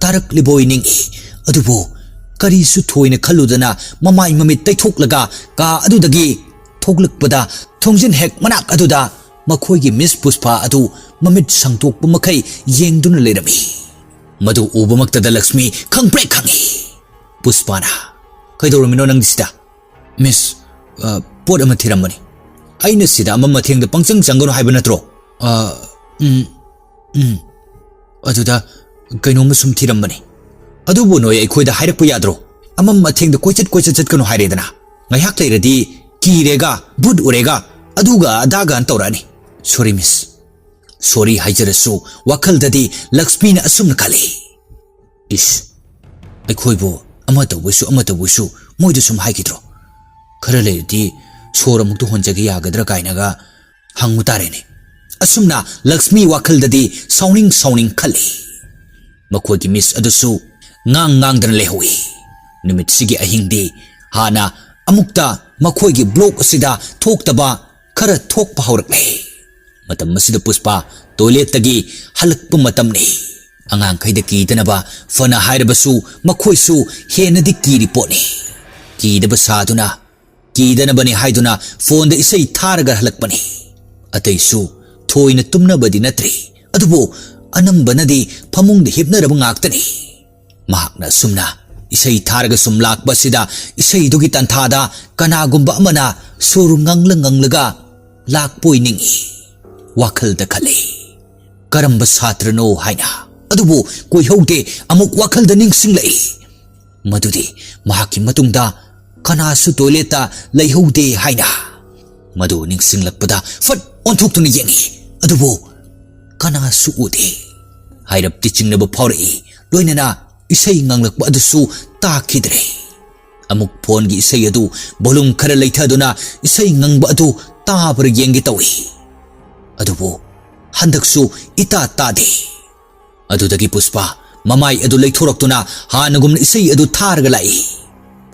ꯇꯥꯔꯛꯂꯤꯕꯣꯏ ꯅꯤꯡꯏ꯫ ꯑꯗꯨꯕꯨ ꯀꯔꯤꯁꯨ ꯊꯣꯏꯅ ꯈꯜꯂꯨꯗꯅ ꯃꯃꯥꯏ ꯃꯃꯤꯠ ꯇꯩꯊꯣꯛꯂꯒ ꯀꯥ ꯑꯗꯨꯗꯒꯤ ꯊꯣꯛꯂꯛꯄꯗ, ꯊꯣꯡꯖꯤꯟ ꯍꯦꯛ ꯃꯅꯥꯛ ꯑꯗꯨꯗ ꯃꯈꯣꯏꯒꯤ ꯃꯤꯁ ꯄꯨꯁꯄꯥ ꯑꯗꯨ ꯃꯃꯤꯠ ꯁꯥꯡꯗꯣꯛꯄ ꯃꯈꯩ ꯌꯦꯡꯗꯨꯅ ꯂꯩꯔꯝꯃꯤ꯫ ꯃꯗꯨ ꯎꯕꯃꯛꯇꯗ ꯂꯛꯁꯃꯤ ꯈꯪꯄ꯭ꯔꯦꯛ ꯈꯪꯏ꯫ ꯄꯨꯁꯄꯥꯅ, "ꯀꯩꯗꯧꯔꯝꯃꯤꯅꯣ ꯅꯪꯗꯤ ꯁꯤꯗ?" "ꯃꯤꯁ, ꯑ, ꯄꯣꯠ ꯑꯃ ꯊꯤꯔꯝꯕꯅꯤ꯫ ꯑꯩꯅ ꯁꯤꯗ ꯑꯃꯝ ꯑꯊꯦꯡꯗ ꯄꯪꯆꯪ ꯆꯪꯒꯅꯨ ꯍꯥꯏꯕ ꯅꯠꯇ꯭ꯔꯣ?" "ꯑ, ꯎꯝ, ꯎꯝ꯫ ꯑꯗꯨꯗ ꯀꯩꯅꯣꯝꯃ ꯁꯨꯝ ꯊꯤꯔꯝꯕꯅꯤ꯫ ꯑꯗꯨꯕꯨ ꯅꯣꯏ ꯑꯩꯈꯣꯏꯗ ꯍꯥꯏꯔꯛꯄ ꯌꯥꯗ꯭ꯔꯣ? ꯑꯃꯝ ꯑꯊꯦꯡꯗ ꯀꯣꯏꯆꯠ ꯀꯣꯏꯆꯠ ꯆꯠꯀꯅꯨ ꯍꯥꯏꯔꯦꯗꯅ꯫ ꯉꯥꯏꯍꯥꯛ ꯂꯩꯔꯗꯤ ꯀꯤꯔꯦꯒ, ꯚꯨꯠ ꯎꯔꯦꯒ, ꯑꯗꯨꯒ ꯑꯗꯥꯒ ꯇꯧꯔꯛꯑꯅꯤ꯫ ꯁꯣꯔꯤ ꯃꯤꯁ꯫" ꯁꯣꯔꯤ ꯍꯥꯏꯖꯔꯁꯨ ꯋꯥꯈꯜꯗꯗꯤ ꯂꯛꯁꯃꯤꯅ ꯑꯁꯨꯝꯅ ꯈꯜꯂꯤ, "ꯏꯁ, ꯑꯩꯈꯣꯏꯕꯨ ꯑꯃ ꯇꯧꯕꯁꯨ ꯑꯃ ꯇꯧꯕꯁꯨ ꯃꯣꯏꯗ ꯁꯨꯝ ꯍꯥꯏꯈꯤꯗ꯭ꯔꯣ? ꯈꯔ ꯂꯩꯔꯗꯤ ꯁꯣꯔ ꯑꯃꯨꯛꯇ ꯍꯣꯟꯖꯒꯦ ꯌꯥꯒꯗ꯭ꯔꯥ?" ꯀꯥꯏꯅꯒ ꯍꯪꯉꯨ ꯇꯥꯔꯦꯅꯦ꯫ ꯑꯁꯨꯝꯅ ꯂꯛꯁꯃꯤ ꯋꯥꯈꯜꯗꯗꯤ ꯁꯥꯎꯅꯤꯡ ꯁꯥꯎꯅꯤꯡ ꯈꯜꯂꯤ꯫ ꯃꯈꯣꯏꯒꯤ ꯃꯤꯁ ꯑꯗꯨꯁꯨ ꯉꯥꯡ ꯉꯥꯡꯗꯅ ꯂꯩꯍꯧꯏ꯫ ꯅꯨꯃꯤꯠꯁꯤꯒꯤ ꯑꯍꯤꯡꯗꯤ ꯍꯥꯟꯅ ꯑꯃꯨꯛꯇ ꯃꯈꯣꯏꯒꯤ ꯕ꯭ꯂꯣꯛ ꯑꯁꯤꯗ ꯊꯣꯛꯇꯕ ꯈꯔ ꯊꯣꯛꯄ ꯍꯧꯔꯛꯂꯦ꯫ ꯃꯇꯝ ꯑꯁꯤꯗ ꯄꯨꯁꯄꯥ ꯇꯣꯏꯂꯦꯠꯇꯒꯤ ꯍꯜꯂꯛꯄ ꯃꯇꯝꯅꯤ꯫ ꯑꯉꯥꯡꯈꯩꯗ ꯀꯤꯗꯅꯕ ꯐꯅ ꯍꯥꯏꯔꯕꯁꯨ ꯃꯈꯣꯏꯁꯨ ꯍꯦꯟꯅꯗꯤ ꯀꯤꯔꯤ ꯄꯣꯠꯅꯤ꯫ ꯀꯤꯗꯕ ꯁꯥꯗꯨꯅ, ꯀꯤꯗꯅꯕꯅꯤ ꯍꯥꯏꯗꯨꯅ ꯐꯣꯟꯗ ꯏꯁꯩ ꯊꯥꯔꯒ ꯍꯜꯂꯛꯄꯅꯤ꯫ ꯑꯇꯩꯁꯨ ꯊꯣꯏꯅ ꯇꯨꯝꯅꯕꯗꯤ ꯅꯠꯇ꯭ꯔꯤ, ꯑꯗꯨꯕꯨ ꯑꯅꯝꯕꯅꯗꯤ ꯐꯃꯨꯡꯗ ꯍꯤꯞꯅꯔꯕ ꯉꯥꯛꯇꯅꯤ꯫ ꯃꯍꯥꯛꯅ ꯑꯁꯨꯝꯅ ꯏꯁꯩ ꯊꯥꯔꯒ ꯁꯨꯝ ꯂꯥꯛꯄ ꯑꯁꯤꯗ ꯏꯁꯩꯗꯨꯒꯤ ꯇꯥꯟꯊꯥꯗ ꯀꯅꯥꯒꯨꯝꯕ ꯑꯃꯅ ꯁꯨꯔ ꯉꯪꯂ ꯉꯪꯂꯒ ꯂꯥꯛꯄꯣꯏ ꯅꯤꯡꯏ꯫ ꯋꯥꯈꯜꯗ ꯈꯜꯂꯤ, "ꯀꯔꯝꯕ ꯁꯥꯇ꯭ꯔꯅꯣ?" ꯍꯥꯏꯅ꯫ ꯑꯗꯨꯕꯨ ꯀꯨꯏꯍꯧꯗꯦ, ꯑꯃꯨꯛ ꯋꯥꯈꯜꯗ ꯅꯤꯡꯁꯤꯡꯂꯛꯏ ꯃꯗꯨꯗꯤ ꯃꯍꯥꯛꯀꯤ ꯃꯇꯨꯡꯗ ꯀꯅꯥꯁꯨ ꯇꯣꯏꯂꯦꯠꯇ ꯂꯩꯍꯧꯗꯦ ꯍꯥꯏꯅ꯫ ꯃꯗꯨ ꯅꯤꯡꯁꯤꯡꯂꯛꯄꯗ ꯐꯠ ꯑꯣꯟꯊꯣꯛꯇꯨꯅ ꯌꯦꯡꯏ, ꯑꯗꯨꯕꯨ ꯀꯅꯥꯁꯨ ꯎꯗꯦ꯫ ꯍꯥꯏꯔꯞꯇꯤ ꯆꯤꯡꯅꯕ ꯐꯥꯎꯔꯛꯏ, ꯂꯣꯏꯅꯅ ꯏꯁꯩ ꯉꯪꯂꯛꯄ ꯑꯗꯨꯁꯨ ꯇꯥꯈꯤꯗ꯭ꯔꯦ꯫ ꯑꯃꯨꯛ ꯐꯣꯟꯒꯤ ꯏꯁꯩ ꯑꯗꯨ ꯚꯣꯂꯨꯝ ꯈꯔ ꯂꯩꯊꯗꯨꯅ ꯏꯁꯩ ꯉꯪꯕ ꯑꯗꯨ ꯇꯥꯕ꯭ꯔꯥ ꯌꯦꯡꯒꯦ ꯇꯧꯏ, ꯑꯗꯨꯕꯨ ꯍꯟꯗꯛꯁꯨ ꯏꯇꯥ ꯇꯥꯗꯦ꯫ ꯑꯗꯨꯗꯒꯤ ꯄꯨꯁꯄꯥ ꯃꯃꯥꯏ ꯑꯗꯨ ꯂꯩꯊꯣꯔꯛꯇꯨꯅ ꯍꯥꯟꯅꯒꯨꯝꯅ ꯏꯁꯩ ꯑꯗꯨ ꯊꯥꯔꯒ ꯂꯥꯛꯏ꯫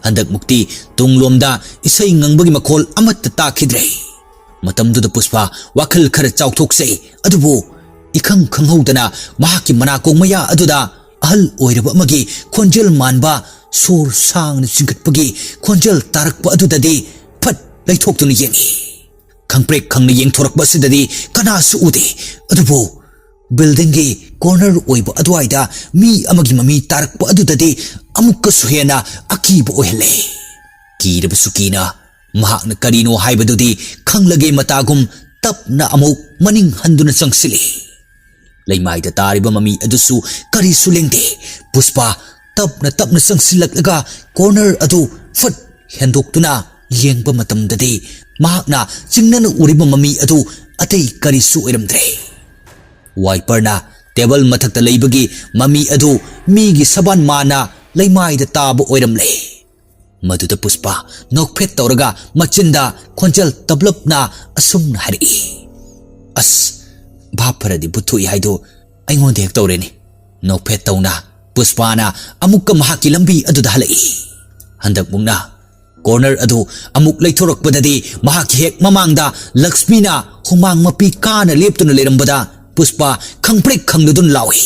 ꯍꯟꯗꯛꯃꯨꯛꯇꯤ ꯇꯨꯡꯂꯣꯝꯗ ꯏꯁꯩ ꯉꯪꯕꯒꯤ ꯃꯈꯣꯜ ꯑꯃꯠꯇ ꯇꯥꯈꯤꯗ꯭ꯔꯦ꯫ ꯃꯇꯝꯗꯨꯗ ꯄꯨꯁꯄꯥ ꯋꯥꯈꯜ ꯈꯔ ꯆꯥꯎꯊꯣꯛꯆꯩ, ꯑꯗꯨꯕꯨ ꯏꯈꯪ ꯈꯪꯍꯧꯗꯅ ꯃꯍꯥꯛꯀꯤ ꯃꯅꯥꯀꯣꯡ ꯃꯌꯥ ꯑꯗꯨꯗ ꯑꯍꯜ ꯑꯣꯏꯔꯕ ꯑꯃꯒꯤ ꯈꯣꯟꯖꯦꯜ ꯃꯥꯟꯕ ꯁꯣꯔ ꯁꯥꯡꯅ ꯆꯤꯡꯈꯠꯄꯒꯤ ꯈꯣꯟꯖꯦꯜ ꯇꯥꯔꯛꯄ ꯑꯗꯨꯗꯗꯤ ꯐꯠ ꯂꯩꯊꯣꯛꯇꯨꯅ ꯌꯦꯡꯏ꯫ ꯈꯪꯄ꯭ꯔꯦꯛ ꯈꯪꯅ ꯌꯦꯡꯊꯣꯔꯛꯄ ꯑꯁꯤꯗꯗꯤ ꯀꯅꯥꯁꯨ ꯎꯗꯦ, ꯑꯗꯨꯕꯨ ꯕꯤꯜꯗꯤꯡꯒꯤ ꯀꯣꯔꯅꯔ ꯑꯣꯏꯕ ꯑꯗꯨꯋꯥꯏꯗ ꯃꯤ ꯑꯃꯒꯤ ꯃꯃꯤ ꯇꯥꯔꯛꯄ ꯑꯗꯨꯗꯗꯤ ꯑꯃꯨꯛꯀꯁꯨ ꯍꯦꯟꯅ ꯑꯀꯤꯕ ꯑꯣꯏꯍꯜꯂꯦ꯫ ꯀꯤꯔꯕꯁꯨ ꯀꯤꯅ ꯃꯍꯥꯛꯅ ꯀꯔꯤꯅꯣ ꯍꯥꯏꯕꯗꯨꯗꯤ ꯈꯪꯂꯒꯦ ꯃꯇꯥꯒꯨꯝ ꯇꯞꯅ ꯑꯃꯨꯛ ꯃꯅꯤꯡ ꯍꯟꯗꯨꯅ ꯆꯪꯁꯤꯜꯂꯤ꯫ ꯂꯩꯃꯥꯏꯗ ꯇꯥꯔꯤꯕ ꯃꯃꯤ ꯑꯗꯨꯁꯨ ꯀꯔꯤꯁꯨ ꯂꯦꯡꯗꯦ꯫ ꯄꯨꯁꯄꯥ ꯇꯞꯅ ꯇꯞꯅ ꯆꯪꯁꯤꯜꯂꯛꯂꯒ ꯀꯣꯔꯅꯔ ꯑꯗꯨ ꯐꯠ ꯍꯦꯟꯗꯣꯛꯇꯨꯅ ꯌꯦꯡꯕ ꯃꯇꯝꯗꯗꯤ ꯃꯍꯥꯛꯅ ꯆꯤꯡꯅꯅ ꯎꯔꯤꯕ ꯃꯃꯤ ꯑꯗꯨ ꯑꯇꯩ ꯀꯔꯤꯁꯨ ꯑꯣꯏꯔꯝꯗ꯭ꯔꯦ꯫ ꯋꯥꯏꯄꯔꯅ ꯇꯦꯕꯜ ꯃꯊꯛꯇ ꯂꯩꯕꯒꯤ ꯃꯃꯤ ꯑꯗꯨ ꯃꯤꯒꯤ ꯁꯕꯥꯟ ꯃꯥꯅ ꯂꯩꯃꯥꯏꯗ ꯇꯥꯕ ꯑꯣꯏꯔꯝꯂꯦ꯫ ꯃꯗꯨꯗ ꯄꯨꯁꯄꯥ ꯅꯣꯛꯐꯦꯠ ꯇꯧꯔꯒ ꯃꯆꯤꯟꯗ ꯈꯣꯟꯖꯦꯜ ꯇꯞꯂꯞꯅ ꯑꯁꯨꯝꯅ ꯍꯥꯏꯔꯛꯏ, "ꯑꯁ, ꯚꯥꯞ ꯐꯔꯗꯤ ꯕꯨꯠ ꯊꯣꯛꯏ ꯍꯥꯏꯗꯣ ꯑꯩꯉꯣꯟꯗ ꯍꯦꯛ ꯇꯧꯔꯦꯅꯦ"꯫ ꯅꯣꯛꯐꯦꯠ ꯇꯧꯅ ꯄꯨꯁꯄꯥꯅ ꯑꯃꯨꯛꯀ ꯃꯍꯥꯛꯀꯤ ꯂꯝꯕꯤ ꯑꯗꯨꯗ ꯍꯜꯂꯛꯏ꯫ ꯍꯟꯗꯛꯃꯨꯛꯅ ꯀꯣꯔꯅꯔ ꯑꯗꯨ ꯑꯃꯨꯛ ꯂꯩꯊꯣꯔꯛꯄꯗꯗꯤ ꯃꯍꯥꯛꯀꯤ ꯍꯦꯛ ꯃꯃꯥꯡꯗ ꯂꯛꯁꯃꯤꯅ ꯍꯨꯃꯥꯡ ꯃꯄꯤ ꯀꯥꯅ ꯂꯦꯞꯇꯨꯅ ꯂꯩꯔꯝꯕꯗ ꯄꯨꯁꯄꯥ ꯈꯪꯄ꯭ꯔꯦꯛ ꯈꯪꯂꯗꯨꯅ ꯂꯥꯎꯏ꯫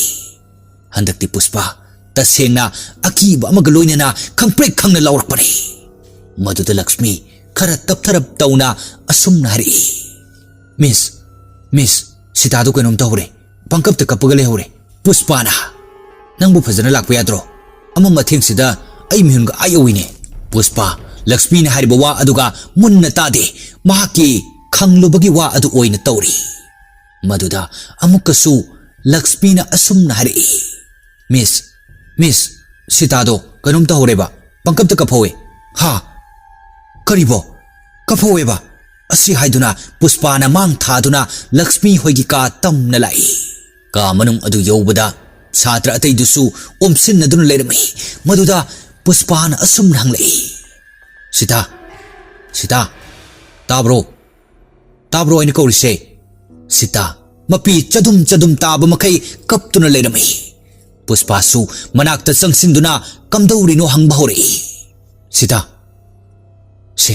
ꯍꯟꯗꯛꯇꯤ ꯄꯨꯁꯄꯥ ꯇꯁꯦꯡꯅ ꯑꯀꯤꯕ ꯑꯃꯒ ꯂꯣꯏꯅꯅ ꯈꯪꯄ꯭ꯔꯦꯛ ꯈꯪꯅ ꯂꯥꯎꯔꯛꯄꯅꯤ꯫ ꯃꯗꯨꯗ ꯂꯛꯁꯃꯤ ꯈꯔ ꯇꯞꯊꯔꯞ ꯇꯧꯅ ꯑꯁꯨꯝꯅ ꯍꯥꯏꯔꯛꯏ, "ꯃꯤꯁ, ꯃꯤꯁ, ꯁꯤꯇꯥꯗꯣ ꯀꯩꯅꯣꯝ ꯇꯧꯔꯦ, ꯄꯪꯀꯞꯇ ꯀꯞꯄꯒ ꯂꯩꯍꯧꯔꯦ"꯫ ꯄꯨꯁꯄꯥꯅ, "ꯅꯪꯕꯨ ꯐꯖꯅ ꯂꯥꯛꯄ ꯌꯥꯗ꯭ꯔꯣ? ꯑꯃꯝ ꯑꯊꯦꯡꯁꯤꯗ ꯑꯩ ꯃꯤꯍꯨꯟꯒ ꯑꯥ ꯌꯧꯏꯅꯦ"꯫ ꯄꯨꯁꯄꯥ ꯂꯛꯁꯃꯤꯅ ꯍꯥꯏꯔꯤꯕ ꯋꯥ ꯑꯗꯨꯒ ꯃꯨꯟꯅ ꯇꯥꯗꯦ, ꯃꯍꯥꯛꯀꯤ ꯈꯪꯂꯨꯕꯒꯤ ꯋꯥ ꯑꯗꯨ ꯑꯣꯏꯅ ꯇꯧꯔꯤ꯫ ꯃꯗꯨꯗ ꯑꯃꯨꯛꯀꯁꯨ ꯂꯛꯁꯃꯤꯅ ꯑꯁꯨꯝꯅ ꯍꯥꯏꯔꯛꯏ, "ꯃꯤꯁ, ꯃꯤꯁ, ꯁꯤꯇꯥꯗꯣ ꯀꯩꯅꯣꯝ ꯇꯧꯍꯧꯔꯦꯕ, ꯄꯪꯀꯞꯇ ꯀꯞꯍꯧꯋꯦ"꯫ "ꯍꯥ? ꯀꯔꯤꯕꯣ? ꯀꯞꯍꯧꯋꯦꯕ? ꯑꯁꯤ ꯍꯥꯏꯗꯨꯅ ꯄꯨꯁꯄꯥꯅ ꯃꯥꯡ ꯊꯥꯗꯨꯅ ꯂꯛꯁꯃꯤ ꯍꯣꯏꯒꯤ ꯀꯥ ꯇꯝꯅ ꯂꯥꯛꯏ꯫ ꯀꯥ ꯃꯅꯨꯡ ꯑꯗꯨ ꯌꯧꯕꯗ ꯁꯥꯇ꯭ꯔ ꯑꯇꯩꯗꯨꯁꯨ ꯑꯣꯝꯁꯤꯟꯅꯗꯨꯅ ꯂꯩꯔꯝꯃꯤ꯫ ꯃꯗꯨꯗ ꯄꯨꯁꯄꯥꯅ ꯑꯁꯨꯝꯅ ꯍꯪꯂꯛꯏ, "ꯁꯤꯇꯥ, ꯁꯤꯇꯥ, ꯇꯥꯕ꯭ꯔꯣ? ꯇꯥꯕ꯭ꯔꯣ ꯑꯩꯅ ꯀꯧꯔꯤꯁꯦ?" ꯁꯤꯇꯥ ꯃꯄꯤ ꯆꯗꯨꯝ ꯆꯗꯨꯝ ꯇꯥꯕ ꯃꯈꯩ ꯀꯞꯇꯨꯅ ꯂꯩꯔꯝꯃꯤ꯫ ꯄꯨꯁꯄꯥꯁꯨ ꯃꯅꯥꯛꯇ ꯆꯪꯁꯤꯟꯗꯨꯅ ꯀꯝꯗꯧꯔꯤꯅꯣ ꯍꯪꯕ ꯍꯧꯔꯛꯏ꯫ "ꯁꯤꯇꯥ, ꯁꯦ,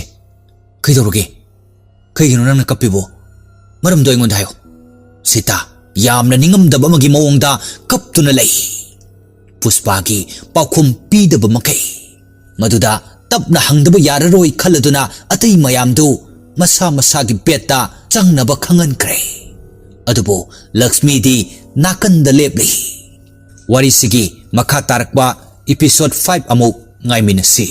ꯀꯩꯗꯧꯔꯒꯦ? ꯀꯩꯒꯤꯅꯣ ꯅꯪꯅ ꯀꯞꯄꯤꯕꯣ? ꯃꯔꯝꯗꯣ ꯑꯩꯉꯣꯟꯗ ꯍꯥꯏꯌꯣ꯫" ꯁꯤꯇꯥ ꯌꯥꯝꯅ ꯅꯤꯡꯉꯝꯗꯕ ꯑꯃꯒꯤ ꯃꯑꯣꯡꯗ ꯀꯞꯇꯨꯅ ꯂꯩ꯫ ꯄꯨꯁꯄꯥꯒꯤ ꯄꯥꯎꯈꯨꯝ ꯄꯤꯗꯕ ꯃꯈꯩ꯫ ꯃꯗꯨꯗ ꯇꯞꯅ ꯍꯪꯗꯕ ꯌꯥꯔꯔꯣꯏ ꯈꯜꯂꯗꯨꯅ ꯑꯇꯩ ꯃꯌꯥꯝꯗꯨ ꯃꯁꯥ ꯃꯁꯥꯒꯤ ꯕꯦꯗꯇ ꯆꯪꯅꯕ ꯈꯪꯍꯟꯈ꯭ꯔꯦ꯫ ꯑꯗꯨꯕꯨ ꯂꯛꯁꯃꯤꯗꯤ ꯅꯥꯀꯟꯗ ꯂꯦꯞꯂꯤ꯫ ꯋꯥꯔꯤꯁꯤꯒꯤ ꯃꯈꯥ ꯇꯥꯔꯛꯄ episode five ꯑꯃꯨꯛ ꯉꯥꯏꯃꯤꯟꯅꯁꯤ꯫